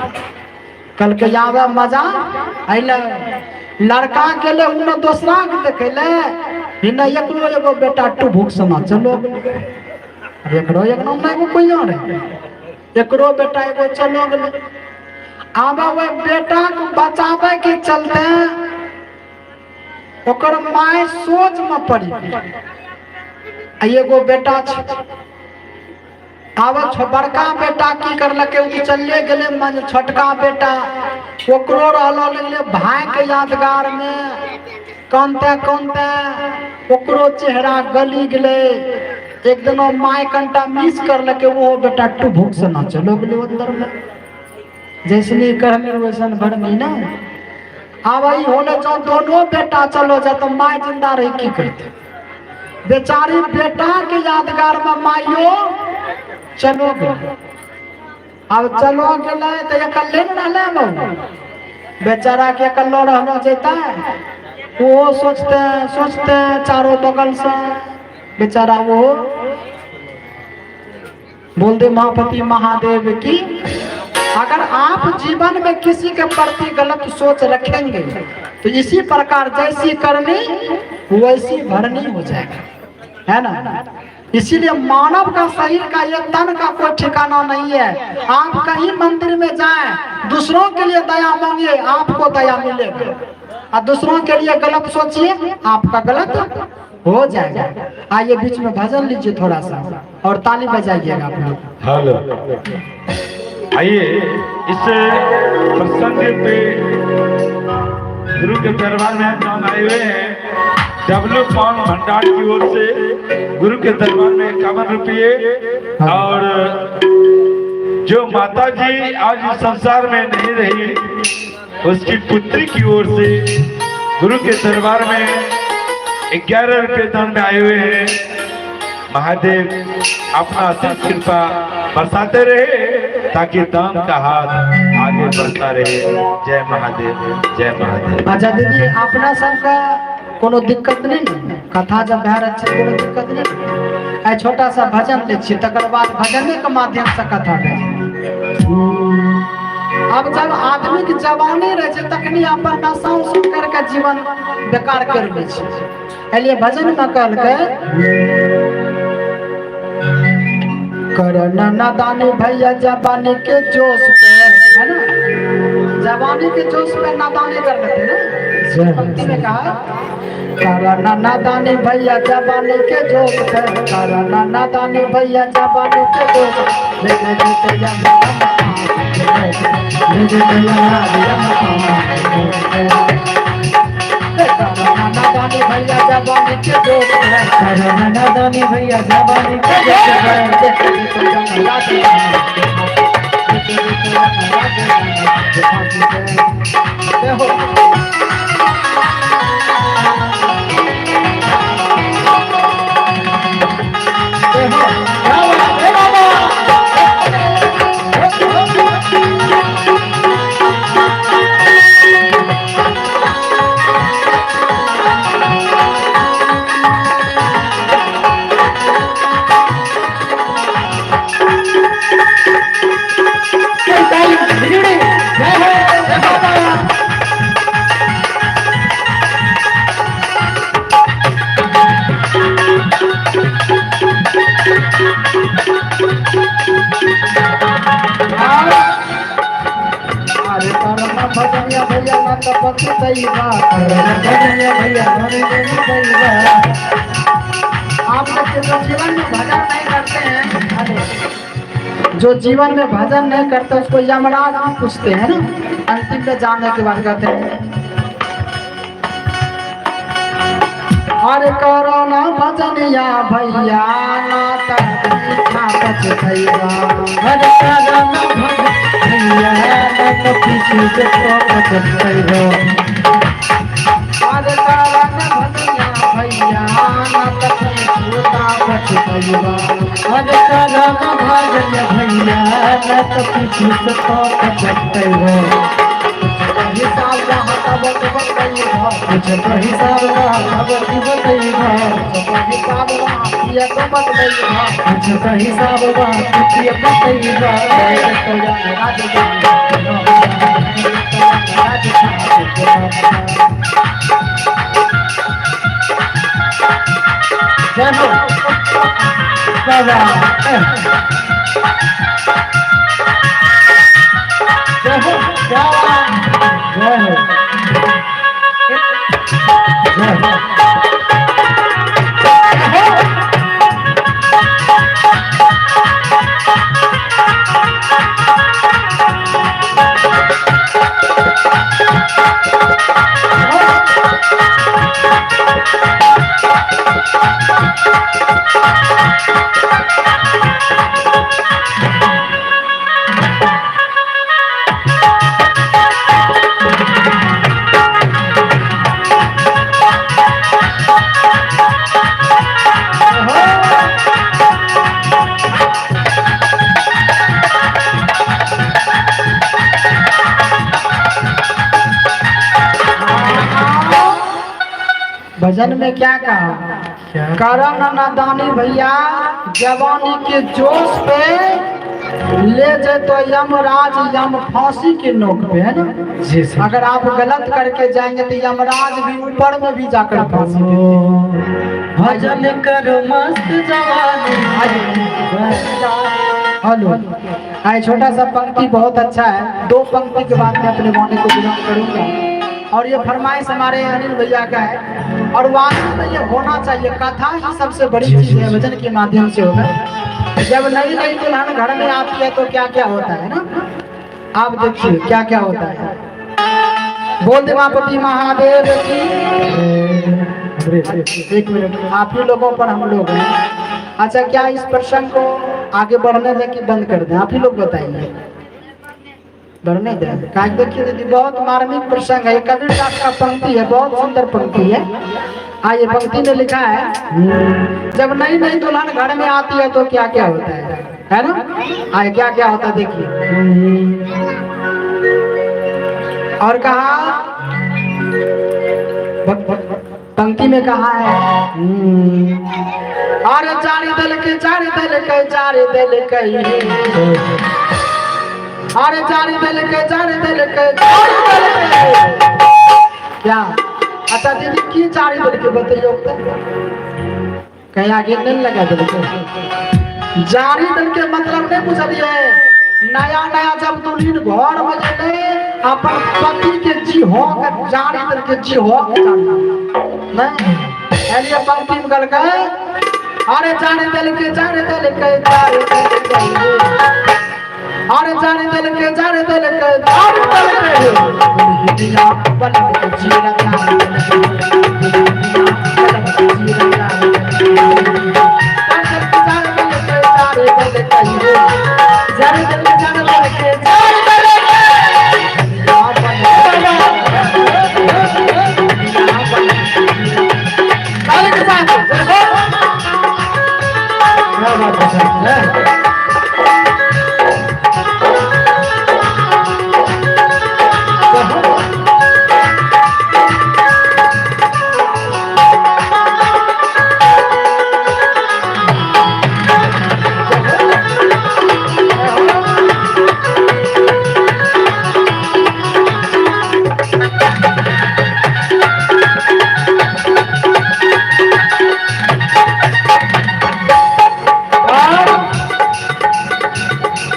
कहलकै आबे मजा अइलै। लड़का गेलै उन्ने दोसरा के देखै ले, हिने एकरो एगो बेटा टू भूख सना चलो, एकरो एक नाम एगो कुइयां रहे, एकरो बेटा एगो चलो गेलै। आब ओहि बेटा के बचाबै के चलते ओकर my सोच में पड़ी गेल। आ एगो बेटा छै, आब बड़का बेटा की करलकै, ओ तऽ चलिए गेलै मन, छोटका बेटा ओकरो रहल लगलै भाय के यादगार में, कानते कानते ओकरो चेहरा गली गेलै। एक दिन my कनिटा मिस करलकै, ओहो बेटा टू भूख से ना चलो गेलै अंदर में। जैसनी करनी वैसन भरनी ना। आब ई होले जो दोनों बेटा चलो जा तो my जिंदा रही की करते। बेचारी बेटा के यादगार में माइयो चलो गेलै। आब चलो गेलै तऽ अकेले ने रहलै बाबू, बेचारा के अकेलो रहलो जैतै। ओहो सोचते सोचते चारों बगल से बेचारा वो बोल दे महापति महादेव की। अगर आप जीवन में किसी के प्रति गलत सोच रखेंगे तो इसी प्रकार जैसी करनी वैसी भरनी हो जाएगा, है ना। इसीलिए मानव का शरीर का ये तन का कोई ठिकाना नहीं है। आप कहीं मंदिर में जाएं, दूसरों के लिए दया मांगिए, आपको दया मिलेगा, और दूसरों के लिए गलत सोचिए, आपका गलत हो जाएगा। आइए बीच में भजन लीजिए थोड़ा सा और ताली बजाइएगा आप लोग। हेलो, आइए इस प्रसंग पे गुरु के दरबार में हम आए हुए हैं। डब्लू पान भंडार की ओर से गुरु के दरबार में 51 रुपये, और जो माता जी आज इस संसार में नहीं रही उसकी पुत्री की ओर से गुरु के दरबार में 11 रुपये दान में आए हुए हैं। महादेव अपना असीम कृपा बरसाते रहे ताकि दान का हाथ आगे बढ़ता रहे। जय महादेव, जय महादेव। अच्छा दीदी, अपना सबके कोनो दिक्कत नहीं ने? कथा जब भए रहल छै कोनो दिक्कत नहीं ने? आइ छोटा सा भजन लै छियै, तकर बाद भजने के माध्यम से कथा भए जेतै। अब जब आदमी के जवानी रहे छै तखनी अपन नशा उशा करके जीवन बेकार कर लै छै। एलिए भजन में कहलकै करना नादानी भैया जवानी के जोश पे, है ना? जवानी के जोश पे नादानी कर लेते ना। पंक्ति में कहा करना नादानी भैया जवानी के जोश पे, करना नादानी भैया जवानी के जोश पे, लेके जीते करना नादानी भैया जवानी के जोश पे, करना नादानी भैया जवानी के जोश पे, लेके जीते यमराज लेके जीते यमराज देखो। देखो, क्या बात है बाबा। जय हो, जय बाबा। अरे करना भजनिया भैया नंद पछतैबा, करना भजनिया भैया नंद पछतैबा। आप लोग जो जीवन में भजन नहीं करते हैं, अरे जो जीवन में भजन नहीं करते उसको यमराज भी पूछते हैं ना, अंतिम में जाने के बाद कहते हैं अरे करोना भजनिया भैया ना पीछा पछतैबा, अरे करना भजनिया ना पीछे पछतैबा, अरे करना भजनिया भैया ना पीछा पछतैबा, अरे करना भजनिया भैया ना पीछे पछतैबा, हिसाब वहाँ तब बतैबा, कुछ तो हिसाब वहाँ तब बतैबा, हिसाब वहाँ किया तो बतैबा, कुछ तो हिसाब वहाँ किया बतैबा। जय हो बाबा, जय हो, क्या बात, जय हो, जय हो। भजन में क्या कहा? करन नादानी भैया जवानी के जोश पे ले जाए तो यमराज यम फांसी के नोक पे, है ना? जी सर। अगर आप गलत करके जाएंगे तो यमराज भी ऊपर में भी जाकर फांसी देते हैं। भजन करो मस्त जवानी। हेलो, आए छोटा सा पंक्ति बहुत अच्छा है। दो पंक्ति के बाद मैं अपने वाणी को विराम करूंगा। और ये फरमाइश हमारे अनिल भैया का है और वास्तव में ये होना चाहिए। कथा ही सबसे बड़ी चीज है, भजन के माध्यम से होगा। जब नई नई दुल्हन घर में आती है तो क्या क्या होता है ना, आप देखिए क्या क्या होता है। बोल दे उमापति महादेव की। एक मिनट, आप ही लोगों पर हम लोग हैं। अच्छा, क्या इस प्रसंग को आगे बढ़ने दें कि बंद कर दें? आप ही लोग बताइए, बढ़ने दें? कहा देखिए दीदी, बहुत मार्मिक प्रसंग है। कबीर दास का पंक्ति है, बहुत सुंदर पंक्ति है। आइए, पंक्ति में लिखा है, जब नई नई दुल्हन घर में आती है तो क्या क्या होता है, है ना? आइए, क्या क्या होता है देखिए। और कहा पंक्ति में कहा है, अरे चार दल के, चार दल के, चार दल के, अरे जारी दिल के, जारी दिल के, जारी दिल के। क्या अच्छा दीदी की जारी दिल के बतैयो तो? कहीं आगे नहीं लगा दिल के। जारी दिल के मतलब नहीं बुझलिए। नया नया जब दुल्हन घर में जेतै अपन पति के जी हो के जारी दिल के, जी हो के जारी नहीं एलिए पंक्ति में गलकै। अरे जारी दिल के, जारी दिल के, जारी दिल के, अरे जारी दिल के, जारी दिल के, जारी दिल के, दुल्हनिया बलम के जीरा जारी दिल के, दुल्हनिया बलम के जीरा जारी दिल के, जारी दिल के, जारी दिल के, जारी दिल के, ताली के साथ। क्या बात है।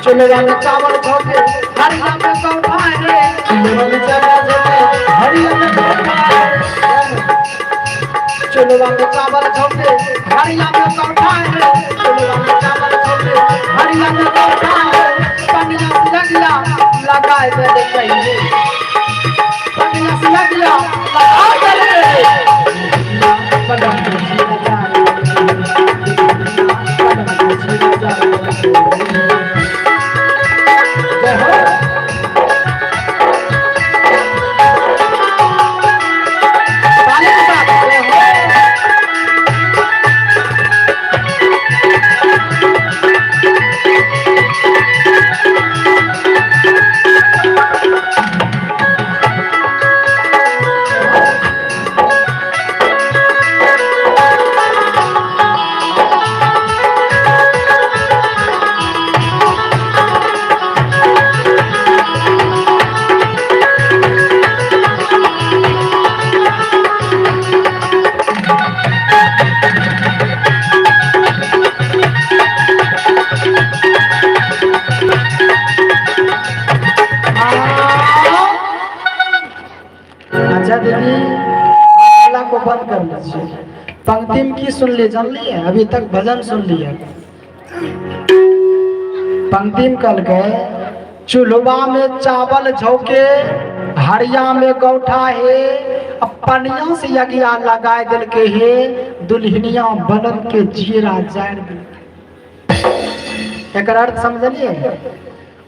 चुलवा में चावल झोंके हरिया में गौठा रे, चुलवा में चावल झोंके हरिया में गौठा रे, चुलवा में चावल झोंके हरिया में गौठा रे, चुलवा में चावल झोंके हरिया में गौठा रे, पनिया से लगिया लगाए दे कहिए, पनिया से लगिया लगाए दे। जय हो। ताली के साथ जय हो। अच्छा दीदी, अल्लाह को बंद कर लीजिए। पंक्ति में की सुन ली जान लिए? अभी तक भजन सुन लिया। पंक्ति में कल गए चूल्हा में चावल झोंके हरिया में गौठा है, अब पनिया से यज्ञा लगाए दिल के हे, दुल्हनिया बनन के जीरा जाड़ दिल। एकर अर्थ समझलिए?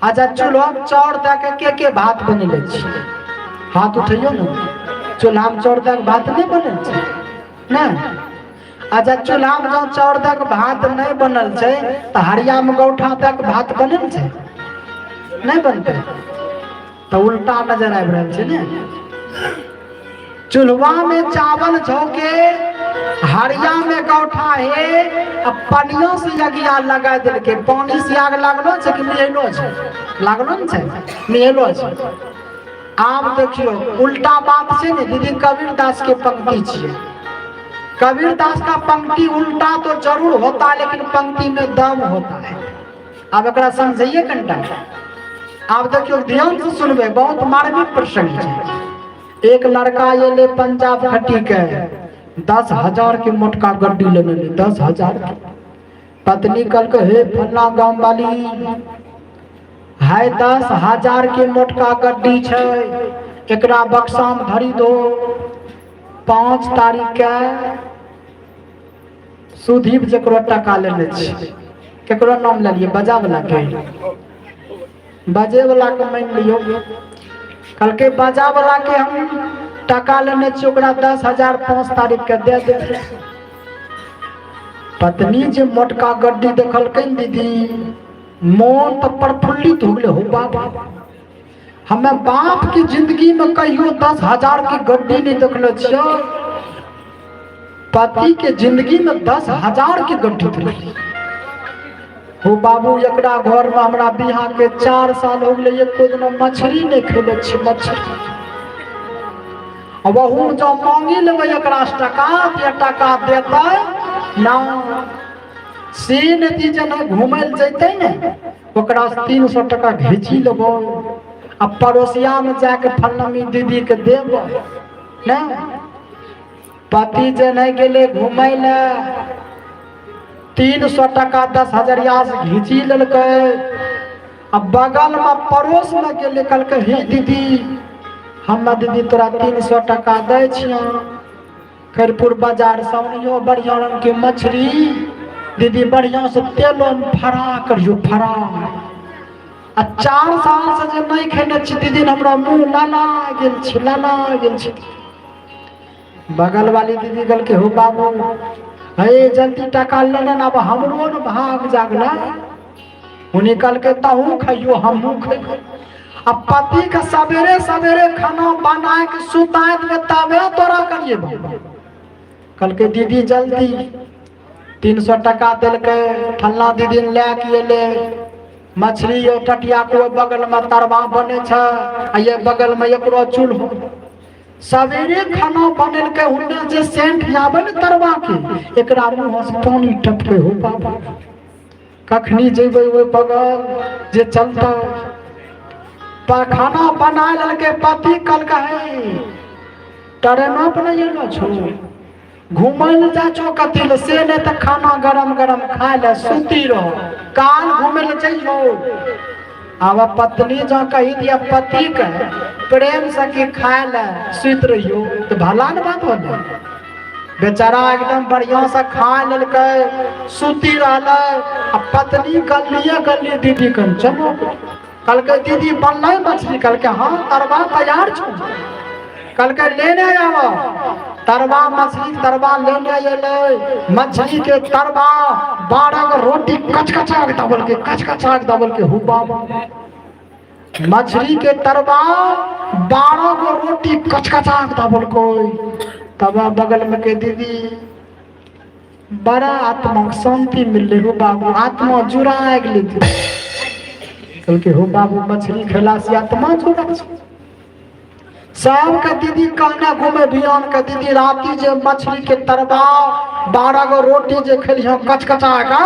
अच्छा, चूल्हा में चाउर दे के भात बनेले छी? हाथ उठैयो ने। चूल्हा में चाउर दे के भात नहीं बनल छै ने? अच्छा, चूल्हा में जब चाउर दे के भात नहीं बनल छै तऽ हरिया में गौठा दे के भात बनल छै? नहीं बनतै। तऽ उल्टा नजर आबि रहल छै ने। चूल्हा में चावल झोंके हरिया में गौठा है, अब पनिया से यज्ञा लगा देलके। पानी से आग लागलो छै कि मिहेलो छै? लागलो ने छै, मिहेलो छै। आब देखियो उल्टा बात छै ने दीदी। कबीर दास के पंक्ति छियै। कबीर दास का पंक्ति उल्टा तो जरूर होता है, लेकिन पंक्ति में दम होता है। आब एकरा समझिए कनिटा। आब देखियो, ध्यान से सुनबै, बहुत मार्मिक प्रसंग छै। एक लड़का एले पंजाब खटी के, 10,000 के मोटका गड्डी लेने ले, 10,000 के। पत्नी कल के, हे फल्ला गांव वाली है, 10,000 के मोटका गड्डी छै, एकरा बक्सा में धरी दो, 5 तारीख के सुधीप जकरो टका लेने छी, केकरो नाम लेलिए? बजा वाला के, बजे वाला के मान लियो। कहलकै बजा वाला के हम टका लेने छी, ओकरा 10,000 5 तारीख के दे दे। पत्नी जे मोटका गड्डी देखलकै ने दीदी, मन तऽ प्रफुल्लित हो गेलै। हो बाबा, हमें बाप की जिंदगी में कहियो 10,000 की गड्डी नहीं देखले छियै। पति के जिंदगी में 10,000 की गड्डी देखली। हो बाबू, एकरा घर में हमरा बियाह के 4 साल हो गेलै, एको दिना मछली नहि खेले छी मछली। आ वहू जँ मांगी लेबै एकरा से टका, तऽ टका देतै ना। से नदी जेना घुमै लए जैतै ने, ओकरा से 300 टका घीची लेबै आ पड़ोसियामे जाके फल्लामी दीदीके देबै ने। पति जे नहि गेलै घुमै लए, 300 टका 10 हजरिया से घीची लेलकै आ बगलमे पड़ोसमे गेलै, कहलकै, हे दीदी, हमे दीदी तोरा 300 टका दै छियौ, खैरपुर बाजार से आनियो बढ़िआँ रंगके मछली दीदी, बढ़िआँ से तेलोमे फरा करियो फरा। आ 4 साल से जे नहि खेने छी दीदी, हमरा मुँह लाला गेल छै, लाला गेल छै। बगल वाली दीदी कहलकै, हो बाबू, हे जल्दी टका लेने ने, आब हमरो ने भाग जागलै। उन्हीं कहलकै, तहूँ खइयो, हमहूँ खइयो। आ पति के सवेरे सवेरे खाना बना के सुता देबै तबे तोरा करिए। कहलकै, दीदी जल्दी। 300 टका देलकै। फल्लाँ दीदी लए के एलै मछली। ये टटिया के ओहि बगलमे तरवा बनै छै आ ये बगलमे एकरो चूल्हो। सवेरे खाना बनेलकै, हुन्ने जे सेंट आबै ने तरवा के, एकरा मुँह से पानी टपके। हो बाबा, कखनी जेबै ओहि बगल जे चलतै? पर खाना बना लेलकै। पति कहलकै, हे ट्रेनो पर नहि एलो छौ, घूमै लए जाइ छौ कथी लए? से नहि तऽ खाना गरम गरम खाय लए सुती रहो, काल घूमै लए जइयो। आब पत्नी जँ कही दिया पतिके प्रेम से कि खाय लए सुति रहियो, तऽ भला ने बात होलै। बेचारा एकदम बढ़िया से खा लेलकै, सुती रहलै आ पत्नी गलिए गली दीदी कन चलो। कहलकै, दीदी, बनलै मछली? कहलकै, हाँ, तरवा तैयार छौ। कहलकै, लेने आब तरवा। मछली के तरवा लेने एलै। मछली के तरवा, 12 गो रोटी कचकचा के दबलके, कचकचा के दबलके। हु बाबा, मछली के तरवा, 12 गो रोटी कचकचा के दबलकै। तब बगल में के दीदी, बड़ा आत्मा के शांति मिललै हो बाबू, आत्मा जुड़ा गेलै। कहलकै, हो बाबू, मछली खेला से आत्मा जुड़ा छै। सबके दीदी कहने घूमे बियान के, दीदी, राति जे मछली के तरवा, 12 गो रोटी जे खेलियो कचकचा के,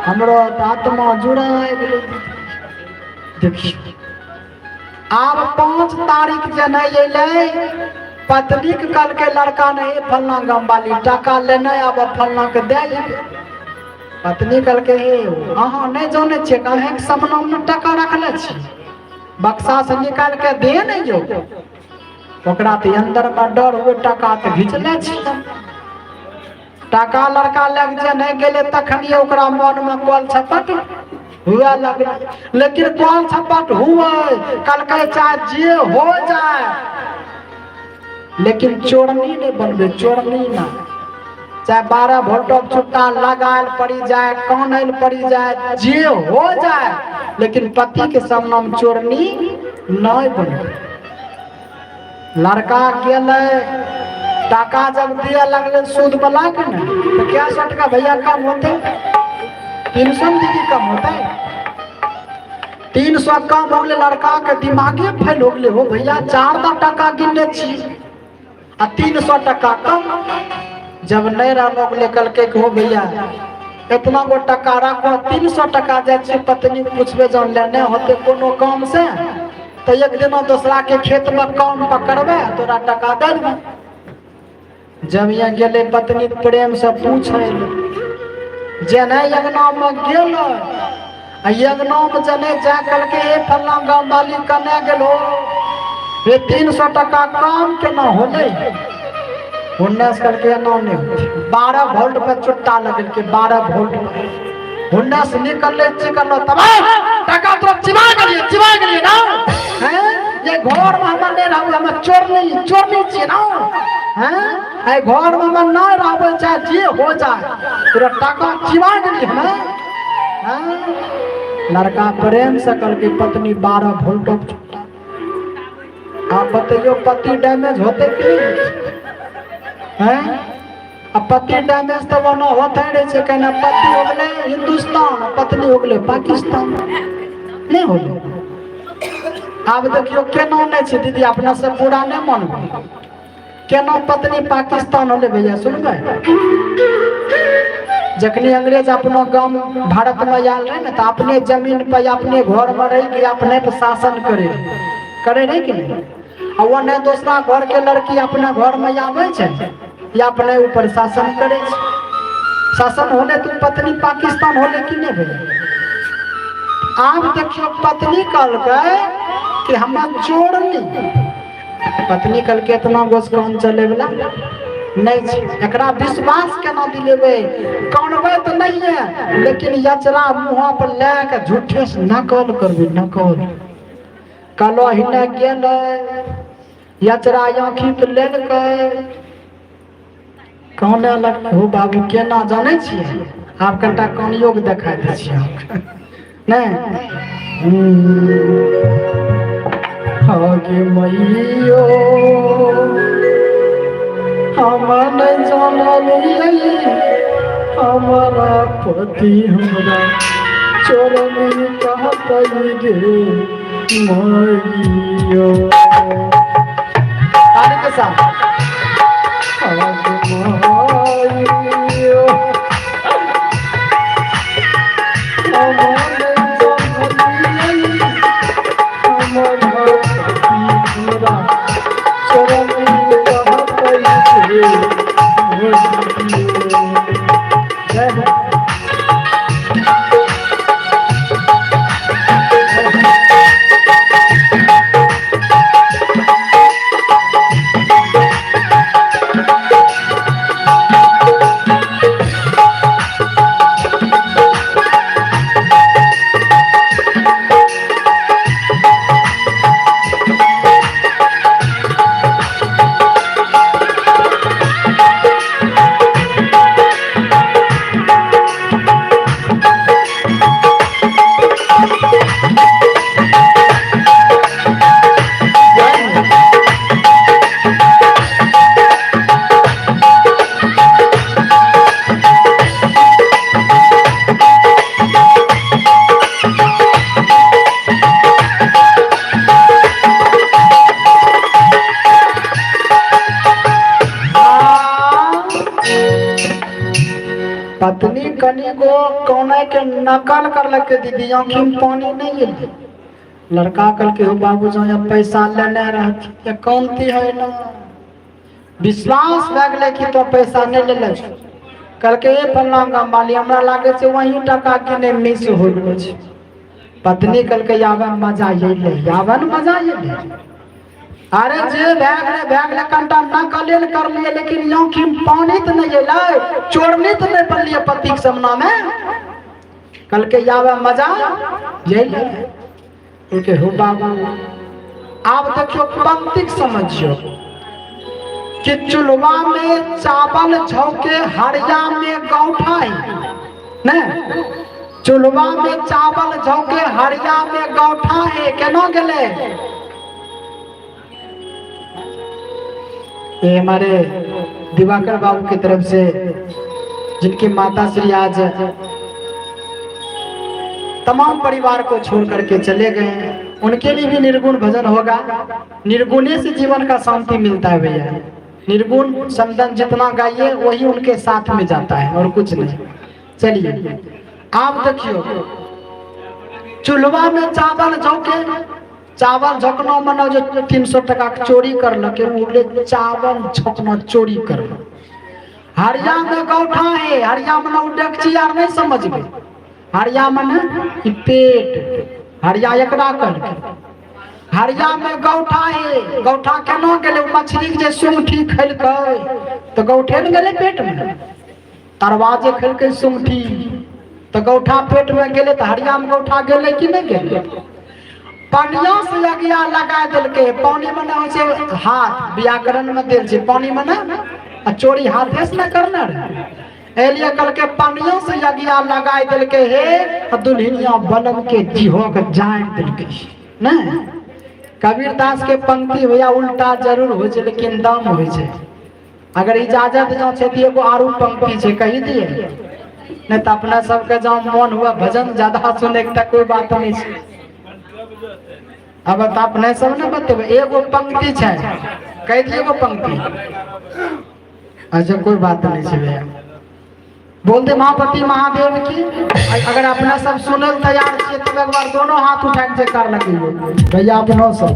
हमरो तऽ आत्मा जुड़ा गेलै। देखियौ, आब 5 तारीख जे नहि एलै, पत्नीके कहलकै लड़का, नहीं फलना गाम वाली, टाका लेने आब, फलना के दे अयबै। पत्नी कहलकै, हे अहाँ नहि जानै छियै, अहाँके सामनामे टाका रखले छी, बक्सा से निकाल के दे नहीं जो। ओकरा तऽ अन्दरमे डर हुए, टाका तऽ घिचले छी। टाका लड़का लग जे नहि गेलै, तखनिए ओकरा मनमे कल छपट हुए लगलै। लेकिन कल छपट हुए, कहलकै, चाहे जे हो जाए, लेकिन चोरनी नहीं बनबे, चोरनी ना। चाहे 12 वोल्टक छुट्टा लगायल पड़ी जाए, कानल पड़ी जाए, जे हो जाए, लेकिन पति के सामने में चोरनी नहीं बनबे। लड़का गेलै, टाका जब दिए लगलै सूद वाला के ने, तो क्या सौ टका भैया कम होते? 300 दीदी कम होते? 300 कम हो गेलै। लड़का के दिमागे फेल हो गेलै। हो भैया, चार दा टाका गिनने छी आ 300 टका कम। जब नहीं रहलो गेलै, कहलकै कि हो भैया, इतना गो टका राखो, 300 टका जाइ छी पत्नी के पूछबे, जब लेने होते कोनो काम से तऽ एक दिना दोसरा के खेत में काम पकड़बै, तोरा टका दे देबै। जब यहाँ गेलै पत्नी के प्रेम से पूछै लए, जेना अंगना में गेलै आ अंगना में जने जा कहलकै, हे फल्लाँ गाँव वाली, कने गेलो हे? 300 टका कम केना होलै? उन्नैस कहलकै, एना नहि होइ। 12 वोल्ट पे चुट्टा लगेलकै, 12 वोल्ट पे। उन्नैस निकललै, चिकलौ तब, टका तोरा चिबा गेलियै, चिबा गेलियै ना? हैं, ये घर में हमर नहि रहबै, हम चोरनी चोरनी छियै ना? हैं, एहि घर में हमर नहि रहबै, चाहे जे हो जाए, तोरा टका चिबा गेलियै हमे? हैं? लड़का प्रेम से कहलकै पत्नी, 12 वोल्टक चुट्टा। आप बतैयो, पति डैमेज होते कि नहीं? हैं? आ पति डैमेज तऽ ओना होते रहै छै। केना पति हो गेलै हिंदुस्तान, पत्नी हो गेलै पाकिस्तान, नहि होलै? आब देखियौ केना नहि छै दीदी, अपना सब बुरा नहि मानबै, केना पत्नी पाकिस्तान होलै भैया? सुनबै, जखनी अंग्रेज अपनो गाम भारत में आयल रहे ने, तऽ अपने जमीन पर अपने घर में रही के अपने पर शासन करे करे रहे कि नहीं? आ ओने दोसरा घर के लड़की अपना घर में आबै छै या अपने ऊपर शासन करे छै। शासन होले तो पत्नी पाकिस्तान होले कि नहीं भैया? आब देखियौ, पत्नी कहलकै कि हमरा चोरनी। पत्नी कहलकै, एतना गोस कान चले वाला नहि छै, एकरा विश्वास केना दिलेबै? कानबै तऽ नहिये, लेकिन यचरा मुँह पर लए के झूठे से नकल करबै। नकल कहलो हिने गेलै, यचरा आँखि पर लेलकै, काने लगलै। हो बाबू, केना जानै छियै? आब कनिटा कानियो के देखा दै छियै अहाँके। नहि आगे मैयो, हम नहि जानलियै, हमारा पति हमरा चोरनी कहतै गे मैयो। ताली के साथ। आगे मैयो, हम नहि जानलियै, हमारा पति हमरा चोरनी कहतै गे मैयो। जय हो। पत्नी कनिको कौने के नकल करलकै दीदी, आँखि में पानी नहीं गेलै। लड़का कहलकै, हो बाबू, जो यहाँ पैसा लेने रहती या कौनती है ना, विश्वास भए गेलै कि तो पैसा नहि लेले छौ। कहलकै, ए फल्लाँ गाम वाली, हमरा लागै छै वही टका किने मिस हो गेलो छै। पत्नी कहलकै, आबे मजा अयलै, आबे ने मजा अयलै। अरे जे भए गेलै भए गेलै, कनिटा नकले ने करलियै, लेकिन आँखिमे पानी तऽ नहि अयलै, चोरनी तऽ नहि बनलियै पतिके सामनामे। कहलकै, आबे मजा अयलै। कहलकै, हो बाबू, आब देखियौ, पंक्तिक समझियौ कि चूल्हा में चावल झोंके, हरिया में गौठा है ने। चूल्हा में चावल झोंके, हरिया में गौठा है, केना गेलै? ये हमारे दिवाकर बाबू की तरफ से, जिनकी माता श्री आज तमाम परिवार को छोड़ करके चले गए हैं, उनके लिए भी निर्गुण भजन होगा। निर्गुणे से जीवन का शांति मिलता है भैया। निर्गुण समदन जितना गाइए, वही उनके साथ में जाता है और कुछ नहीं। चलिए, आप देखियो, चूल्हा में चावल झोंके, चावल झोंकना मनो जो 300 टका के चोरी करलक, उ चावल झोंकना चोरी करलक। हरिया में गौठा है, हरिया मने उ डेकची आर नहीं समझबे, हरिया मने ई पेट, हरिया एकरा कहलकै। हरिया में गौठा है, गौठा केना गेलै? उ मछली के जे सुंगठी खेलकै तऽ गौठे ने गेलै पेट में। तरवा जे खेलकै सुंगठी तऽ गौठा पेट में गेलै, तऽ हरिया में गौठा गेलै कि नहि गेलै? पनिया से अगिया लगा देलकै। पानी मने होइ छै हाथ, व्याकरण में देल छै पानी मने, आ चोरी हाथे से न करना रहे, एहि लिए कहलकै पनिया से अगिया लगाय देलकै हे, आ दुल्हनिया बलम के जीहो के जारि देलकै। नहि, कबीर दास के पंक्ति भैया उल्टा जरूर होइ छै, लेकिन दम होइ छै। अगर इजाजत जो छै तऽ एगो आरू पंक्ति छै, कही दिए? नहीं तो अपना सबके जो मन हुआ भजन ज्यादा सुने के, कोई बात नहीं छै। अब तो अपने सब ने बतेबै। एगो पंक्ति छै, कही दिए एगो पंक्ति? अच्छा, कोई बात नहीं छै भैया। बोल दे महापति महादेव की। अगर अपना सब सुनल तैयार छियै तो एक बार दोनों हाथ उठा के जयकार लगैयो भैया, अपनो सब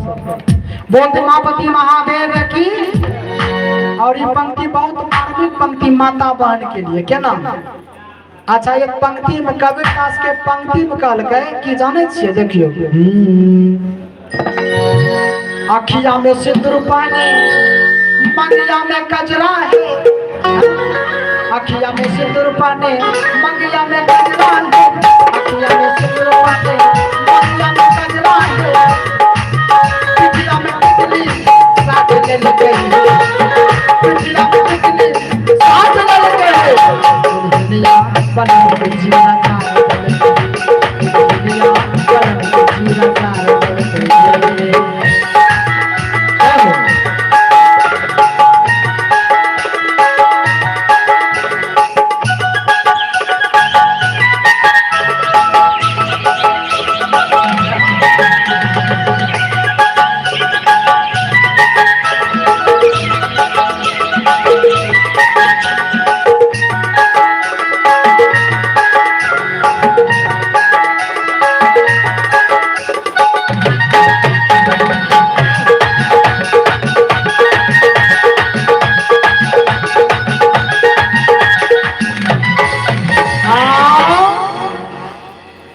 बोल दे महापति महादेव की। और ये पंक्ति बहुत मार्मिक पंक्ति माता बहन के लिए, क्या नाम? अच्छा, एक पंक्ति में कबीर दास के पंक्ति में कहलकै कि जानै छियै? देखियौ, अखिया में सिंदूर पानी, मंगिया में कजरा है। अखिया में सिंदूर पाने, मंगिया में कजरा है। अखिया में सिंदूर पाने, मंगिया में कजरा है। पिठिया में टिकली साथ ले गई, पिठिया में टिकली साथ ले गई। दुनिया बना के जीना चार, दुनिया बना के जीना चार।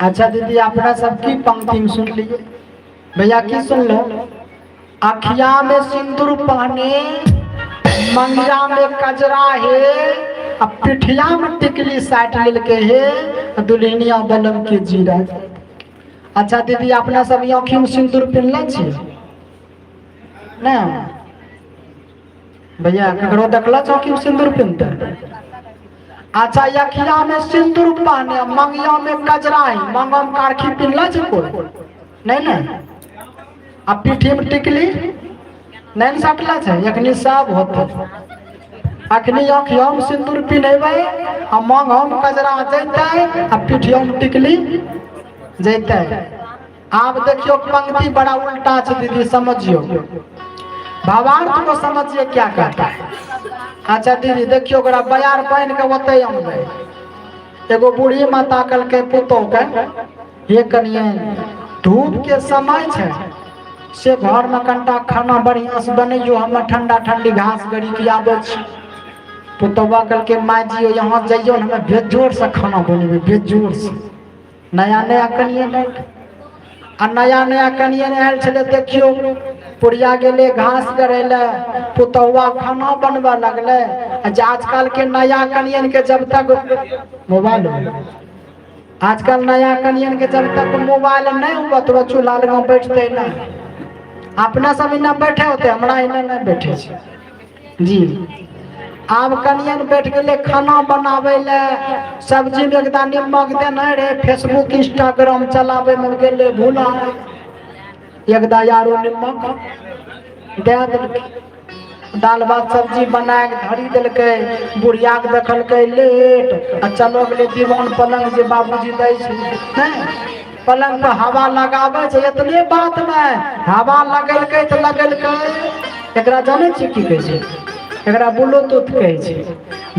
अच्छा दीदी, अपना सब की पंक्ति में सुन लिए? भैया, की सुन लो? अखिया में सिंदूर पहने, मंगिया में कजरा है, अब पिठिया में टिकली साट लेलके है, दुल्हनिया बलम के जीरा। अच्छा दीदी, अपना सब आँखी में सिंदूर पिन्हले छी? नहीं भैया, ककरो देखल आँखी में सिंदूर पिन्हते? अच्छा, अखिया में सिंदूर पहने, मंगिया में कजरा है, मंगा में कारखी पिन्हले छै कोई? नहीं ने? आ पीठी में टिकली नहीं ने सटले छै? एखनी सब होते। अखनी अखिया में सिंदूर पिन्हेबै आ मंगा में कजरा जैतै आ पीठिया में टिकली जैतै। आब देखियो, पंक्ति बड़ा उल्टा छै दीदी, समझियो, भावार्थ को समझिए, क्या कहता है। अच्छा दीदी, देखियो, ओकरा बयार बनि के ओतै अनबै। एगो बूढ़ी माता कहलकै पुतोह के, हे कनिए, धूप के समय छै, से घर में कनिटा खाना बढ़िया से बनैयो, हम ठंडा ठंडी घास गड़ी के आबै छी। पुतौआ कहलकै, माय जी, यहाँ जइयो ने, हमे बेजोर से खाना बनेबै, बेजोर से। नया नया कनिए नहि आ नया नया कनिए आयल छलै। देखियो, पुरिया गेलै घास गड़ै लए, पुतौआ खाना बनबऽ लगलै। आ जे आजकल के नया कनियन के जब तक मोबाइल, आजकल नया कनियन के जब तक मोबाइल नहीं हुआ तो चूल्हा लग बैठते नहीं। अपना सब इन्ना बैठे होते, हमरा इन्ना नहीं बैठे छै जी। आब कनियन बैठ गेलै खाना बनाबै लए, सब्जी में एकदा निमक देने रहे, फेसबुक इंस्टाग्राम चलाबै में गेलै भूला, एकदा यारो निमक दे देलकै। दाल भात सब्जी बना के धरी देलकै। बुढ़िया के देखलकै लेट आ चलो गेलै दीवान पलंग जे बाबूजी दै छै नहि, पलंग पर हवा लगाबै छै। एतने बात नहि, हवा लगेलकै तऽ लगेलकै। एकरा जानै छियै की कहै छै? एकरा ब्लूटूथ कहै छै।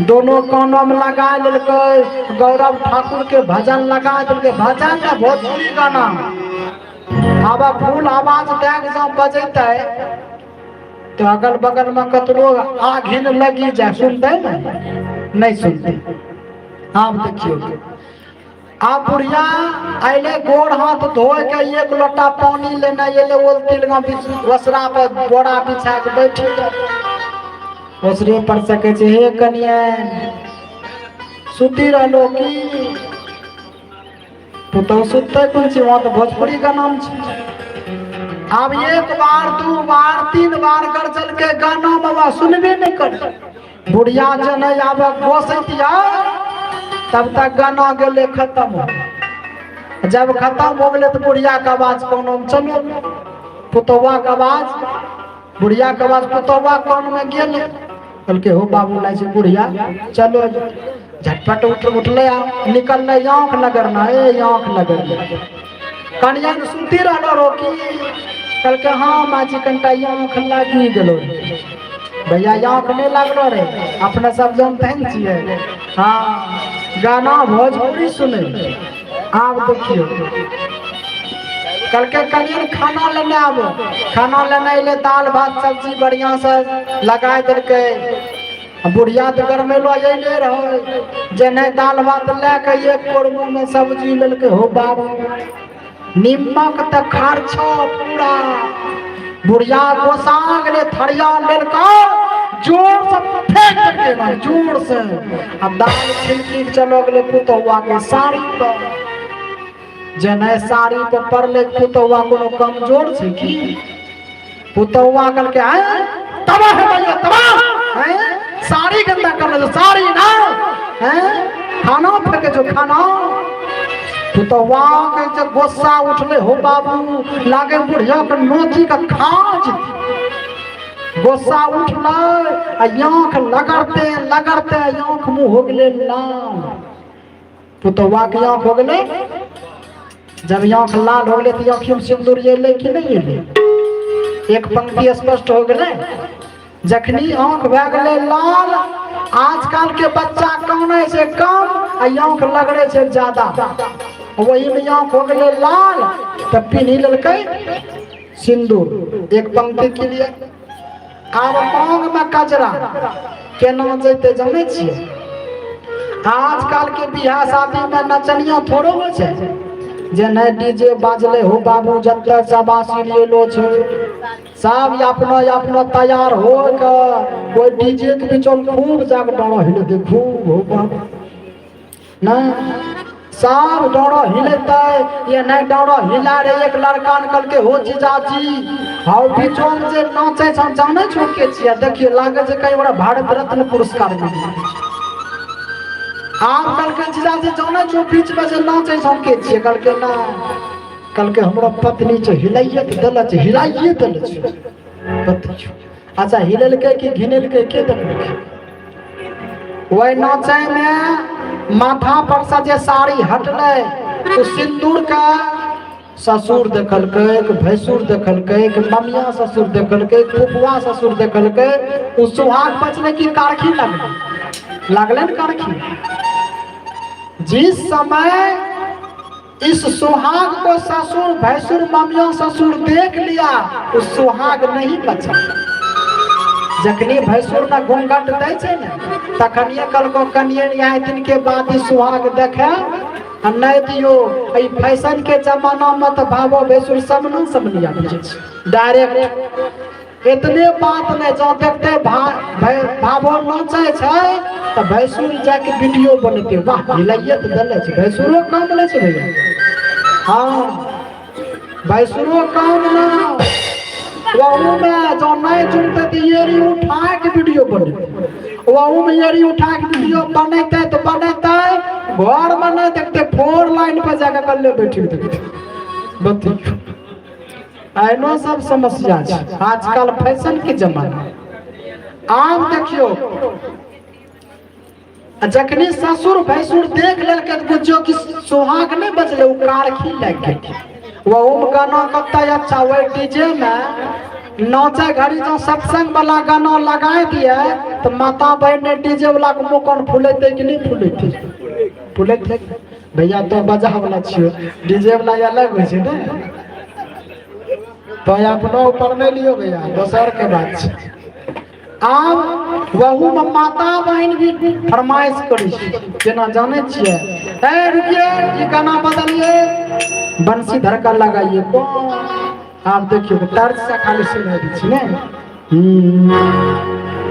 दोनो कानो में लगा लेलकै, गौरव ठाकुर के भजन लगा देलकै, भजन ने भोजपुरी गाना। हवा फुल आवाज दए के जब बजेतै तो अगल बगल में कतरो आघिन लगी जाए, सुनते ने? नहीं सुनते। आब देखियो, आब बुढ़िया अयले, गोड़ हाथ धोए के एक लोटा पानी लेने एले, ओल तिल ओसरा पर बोरा बिछा के बैठी ओसरे पर सके छै, हे कनिया, सुती रहलो की? पुतहु सुतते कोन छी, वहाँ तऽ भोजपुरी गाना छै। आब एक बार, दू बार, तीन बार गरजल के गाना, बाबा सुनबे नहीं कर। बुढ़िया जे नहीं आब गोसैत या, तब तक गाना गेले खत्म हो। जब खत्म हो गेले तो बुढ़िया के आवाज कानो में चलो, पुतौआ के आवाज, बुढ़िया के आवाज पुतौआ कान में गेले। कहलकै हो बाबू लाई छै बुढ़िया, चलो। झटपट उठ उठले आ निकलले, आँख लगरना, ए आँख लगरना। कनिया ने सुती रहलो रोकी। कहलकै हाँ माँ जी, कनिटा आँख लागि गेलो। भैया, आँख नहीं लागलो रे, अपने सब जानते ने छियै। हाँ, गाना भोजपुरी सुने। आब देखियौ, कहलकै कनिया, खाना लेने आबो। खाना लेने अयलै, दालि भात सब्जी बढ़िया से लगाय देलकै। आ बुढ़िया तऽ गरमेलो अयले रहै। जे नहि दालि भात लए के एक कोर मुँह में सब्जी लेलकै, हो बाबू, निमक तऽ खर्चो पूरा। बुढ़िया गोसा गेलै, थरिया लेलकै, जोर से फेंक देलकै ना, जोर से। आ दालि छिलकी के चलो गेलै पुतहुआ के साड़ी पर। जे नहि साड़ी पर पड़लै, पुतहुआ कोनो कमजोर छै की? पुतहुआ कहलकै, आय तबाह हो तबाह, हैं, साड़ी गंदा कर ले, साड़ी ना, हैं, खाना फेंके जो खाना। पुतहुआ के जब गुस्सा उठले, हो बाबू, लागे बुढ़िया के नोची के खाज। गुस्सा उठलै आ आँख लगड़ते लगड़ते आँख मुँह हो गेलै लाल। पुतहुआ के आँख हो गेलै। जब आँख लाल हो गेलै तऽ आँखिमे सिन्दूर एलै कि नहि एलै? एक पंक्ति स्पष्ट हो गेलै। जखनी आँख भए गेलै लाल, आजकल के बच्चा कानै छै कम आ आँख लगड़े छै ज्यादा। वही में आँख हो गेलै लाल तऽ पिन्ही लेलकै सिन्दूर। एक पंक्ति के लिए। आब मांग में कजरा केना जेतै, जानै छियै? आजकल के बियाह शादी में नचनिया थोड़ो होइ छै। जे नहि डीजे बाजलै, हो बाबू, जते सबासी लेलो छै, सब अपनो अपनो तैयार हो के कोई डीजे के बीच में खूब जाके डाँड़ो हिलेतै खूब। हो बाबू, नहीं सब डाँड़ो हिलेतै। ये नहीं डाँड़ो हिला रे, एक लड़का निकल के, हो जीजाजी, हाउ बीचो में जे नाचै छै, हम जानै छौ के छियै? देखियौ, लागै छै कहीं ओकरा भारत रत्न पुरस्कार मिल। आब कहलकै, जीजाजी, जानै छौ बीच में जे नाचै छै, हम के छियै? कहलकै ना। कहलकै हमरा पत्नी छै, हिलाइए तऽ देले छै, हिलाइए देले छै। बतैयौ, अच्छा, हिलेलकै कि घिनेलकै, के देखलकै? वही नाचै में माथा पर से जे साड़ी हटलै तो सिंदूर का ससुर देखलकै कि भैंसुर देखलकै कि ममिया ससुर देखलकै, फुफुआ ससुर देखलकै। ओ सुहाग बचलै कि कारखी लगलै? लगलै ने कारखी। जिस समय इस सुहाग को ससुर, भैंसुर, ममिया ससुर देख लिया, वो सुहाग नहीं बचा। जखनी भैंसुर ने घूंघट दै छै ने, तखनिए कहलको कनिए आइ दिन के बाद ही सुहाग देखे आ नहि दियो। एहि फैशन के जमाना में तऽ भावो भैंसुर सब न सब लिया बुझै छै डायरेक्ट। इतने बात नहि, जँ देखते भावो नाचै छै तऽ भैंसुर जाके वीडियो बनेते, वाह, हिलाइए तऽ देले छै। भैंसुरो काम लै छै भैया। हाँ, भैंसुरो काम ना। वहू में जँ नहि चुनते तऽ एड़ी उठा के वीडियो बनेते। वहू में एड़ी उठा के वीडियो बनेते तऽ बनेते, घर में नहि देखते, फोर लाइन पर जाके कल्ले बैठी देखते। बतियो, एहनो सब समस्या छै आजकल फैशन के जमाना। आब देखियौ, आ जखनी ससुर भैंसुर देख लेलकै तऽ बुझियौ कि सुहाग नहि बचलै, ओ कारखी लागि गेल। ओहूमे गाना कते अच्छा, ओहि डीजे मे नाचे घड़ी जँ सत्संग वाला गाना लगाय दिए तऽ माता बहिन डीजे वाला के मुँह कान फुलेतै कि नहि फुलेतै? फुलेतै। भैया, तो बजा वाला छियो, डीजे वाला अलग होइ छै ने, तो अपनो ऊपर नहि लियो भैया, दोसर के बात छै। आब वहू में माता बहिन भी फरमाइश करै छै। केना जानै छियै? ए रुकिए, ये गाना बदलिए, बंसी धड़का लगाइए। आब देखियौ, तर्ज से खाली सुना दै छी ने।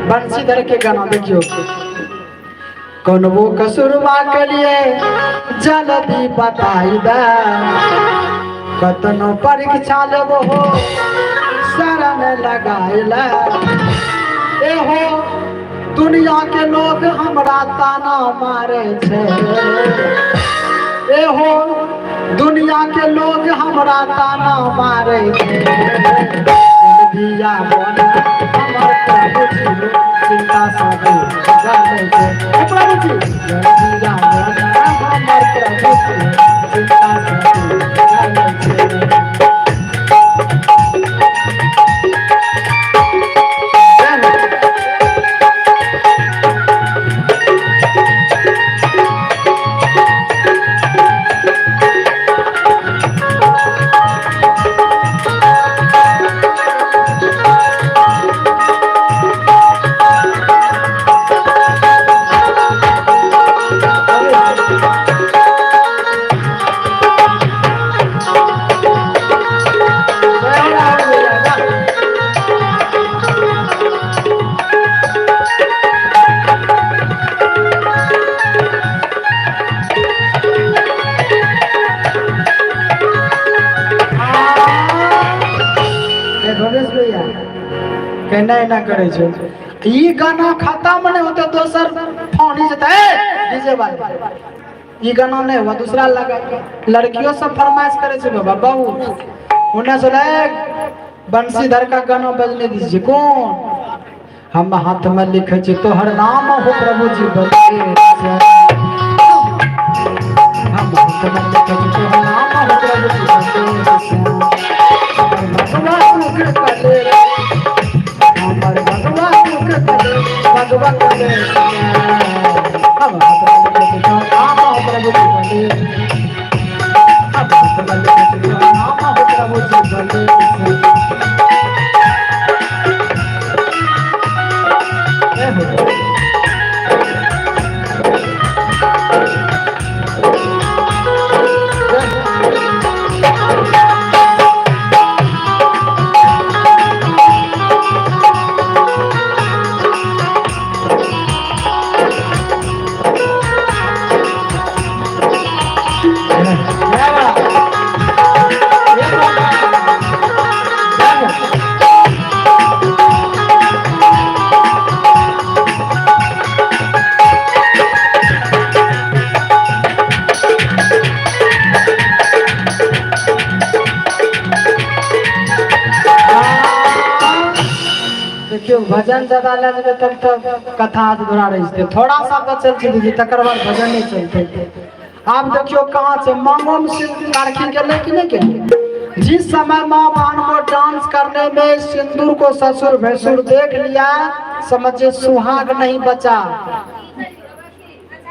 बंसी धर के गाना देखियौ। कौनबो कसूरवा के लिए जल्दी बताई दे, कतनो परीक्षा लेबो हो शरण लगाई ले। ए हो, दुनिया के लोग हमरा ताना मारे छै, ए हो, दुनिया के लोग हमरा ताना मारे छै। दिया बने हमर प्रभु जी हो, चिंता सब जाने छै। हे प्रभु जी, दिया बने हमर प्रभु जी हो, चिंता सब जाने छै। भवेश भैया केना एना करै छै? ई गाना खत्म नहीं होते दोसर फोन ही जेतै। डीजे वाले, ई गाना नहीं हुआ, दूसरा लगा। लड़कियों सब फरमाइश करे छै बाबा बहुत। उन्हें सुना बंसीधर का गाना बजने दीजिए। कौन हम हाथ में लिखे छी तोहर नाम हो प्रभु जी बलि, हम हाथ में लिखे छी तोहर नाम हो प्रभु जी बलि। भगवान सुख करे हमर, भगवान सुख करे, भगवान करे। हम हाथ में लिखे छी तोहर नाम हो प्रभु जी बलि, हम हाथ में लिखे छी तोहर नाम हो प्रभु जी बलि। जय हो। देखियौ, भजन ज्यादा लए जेबै तब तक कथा अधूरा रहि जेतै। थोड़ा सा बचल छै दीदी, तकर बाद भजन नहि चलतै। आब देखियौ कहाँ छै। मांगो में सिंदूर गेलै कि नहीं गेलै? जिस समय माँ बहन को डांस करने में सिंदूर को ससुर भैंसुर देख लिया, समझिए सुहाग नहीं बचा।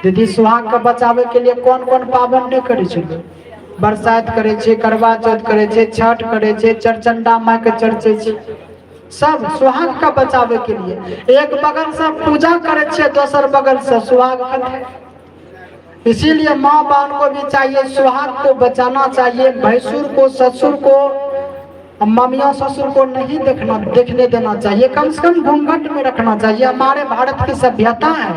दीदी, सुहाग के बचावे के लिए कौन कौन पाबनि नहीं करै छै? बरसाइत करै छै, करवा चौथ करै छै, छठ करै छै, चरचंडा माय के चर्चे छै, सब सुहाग का बचावे के लिए। एक बगल से पूजा करे छे, दोसर बगल से सुहाग खत्म। इसीलिए माँ बहन को भी चाहिए, सुहाग को बचाना चाहिए। भैंसुर को, ससुर को, ममिया ससुर को नहीं देखना देखने देना चाहिए, कम से कम घूंघट में रखना चाहिए। हमारे भारत की सभ्यता है,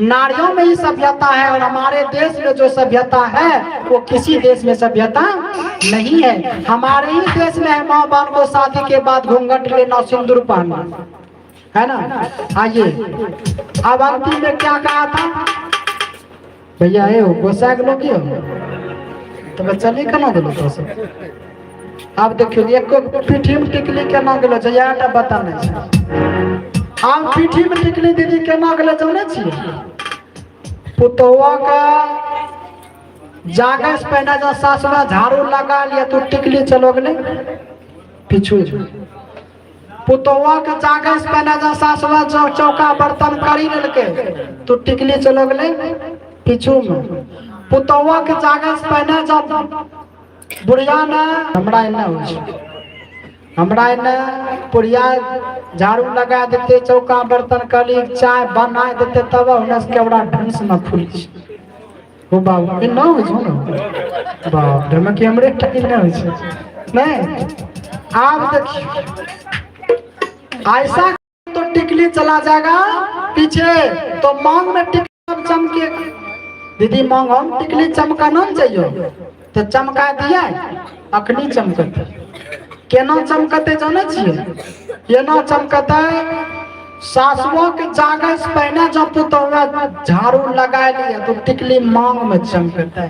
नारियों में ही सभ्यता है और हमारे देश में जो सभ्यता है वो किसी देश में सभ्यता नहीं है। हमारे ही देश में है माँ बहन को शादी के बाद घूंघट लेना, सिंदूर पहनना, है ना? आइए, अब अंतिम में क्या कहा था भैया? ए हो गोसाई के लोग हो तो बच्चा नहीं केना गेलो तो सब। आब देखियौ, एको पीठी में टिकली केना गेलो छै, इएह टा बता नहि छै। आब पीठी में टिकली दीदी केना गेलो जानै छियै? पुतहुआ के जागे से पहिने जब सासुमा झाड़ू लगा लिया तो टिकली चलो गेलै पीछू। पुतहुआ के जागे से पहिने जब सासुमा चौका बर्तन करी लेलकै तो टिकली चलो गेलै पीछू में। पुतहुआ के जागे से पहिने जब बुढ़िया ने, हमरा एना होइ छै, हमरा एने बुढ़िया झाड़ू लगा देते, चौका बर्तन करी, चाय बना देते, तब हुनका केवड़ा ढंग से न खुली छै। ओ बाबू, ई न होइ छै ने बाप रे, हमरा कि हमरे टा ई नहि होइ छै? नहीं। आब देखियो, ऐसा तो टिकली चला जाएगा पीछे तो मांग में टिकली अब चमकेगा। दीदी, मांग हम टिकली चमकाना ने चाहिए तो चमका दिया। अखनी चमकते, केना चमकते जानै छियै? एना चमकते, सासुओ के जागे से पहिने जब पुतहुआ झाड़ू लगा लिया तो टिकली मांग में चमकते।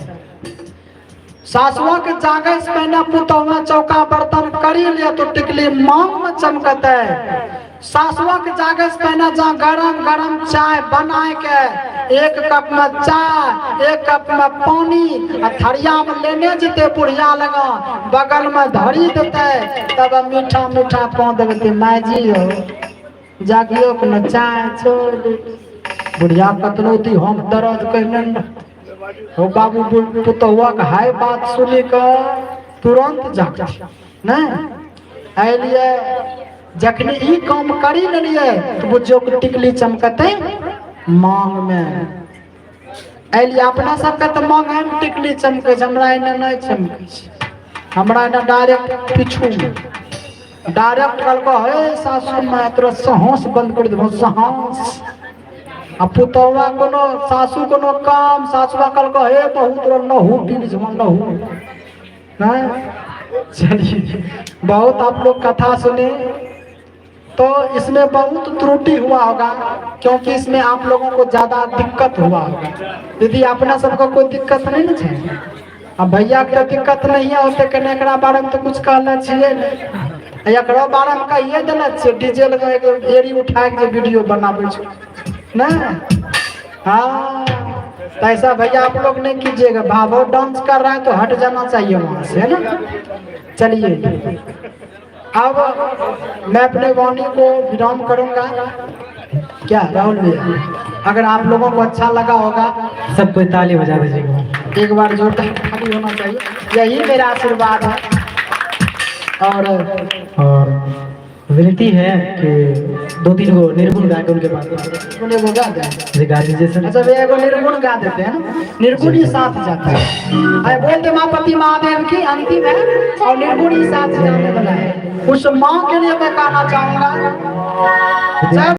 सासुआ के जागे से पहले पुतहुआ चौका बर्तन करी लिया तो टिकली मांग में चमकत है। सासुआ के जागे से पहले जहाँ गरम गरम चाय बनाए के एक कप में चाय, एक कप में पानी आ थरिया में लेने जते बुढ़िया लगा बगल में धरी देते, तब मीठा मीठा पाँव देते, माय जी हो जागियो के न चाय छोड़ दे। बुढ़िया कतनो दी हम दर्द कहने न हो बाबू, पुतहुआ के हाय बात सुनी के तुरंत जाग नहीं अलिए। जखनी ई काम करी लेलिए तो बुझियो कि टिकली चमकते मांग में अलिए। अपना सबके तो मांग में टिकली चमके छै, हमरा एने नहीं चमके छै, हमरा एने डायरेक्ट पिछू डायरेक्ट कहलको हे सासू माय तोरा साहस बंद कर देबो साहस। आ पुतहुआ कोनो सासू कोनो काम, सासुआ कहलको हे बहुत तोरा लहू पी जेबो लहू नहीं। चलिए बहुत आप लोग कथा सुने तो इसमें बहुत त्रुटि हुआ होगा, क्योंकि इसमें आप लोगों को ज्यादा दिक्कत हुआ होगा। दीदी अपना सबको कोई दिक्कत नहीं ना है? अब भैया के तो दिक्कत नहीं है होते कने एकरा बारे में तो कुछ कहले छियै नहीं, एकरो बारे में कहिए देने छियै, डीजे लगा एक एड़ी उठा के जे वीडियो बनाबै छै ना। हाँ तो ऐसा भैया आप लोग नहीं कीजिएगा, भावो डांस कर रहा है तो हट जाना चाहिए वहां से, है ना। चलिए अब मैं अपने वाणी को विराम करूंगा। क्या राहुल भैया अगर आप लोगों को अच्छा लगा होगा सब कोई ताली बजा दीजिएगा, एक बार जोरदार ताली होना चाहिए, यही मेरा आशीर्वाद है। और विनती है कि दो तीन गो निर्गुण गा के उनके बाद एगो गा दें। जी गा दीजिए सर। अच्छा भैया एगो निर्गुण गा देते हैं ना, निर्गुण ही साथ जाता है। अरे बोल दे माँ पति महादेव की अंतिम है और निर्गुण ही साथ जाने वाला है। उस माँ के लिए मैं कहना चाहूंगा। जय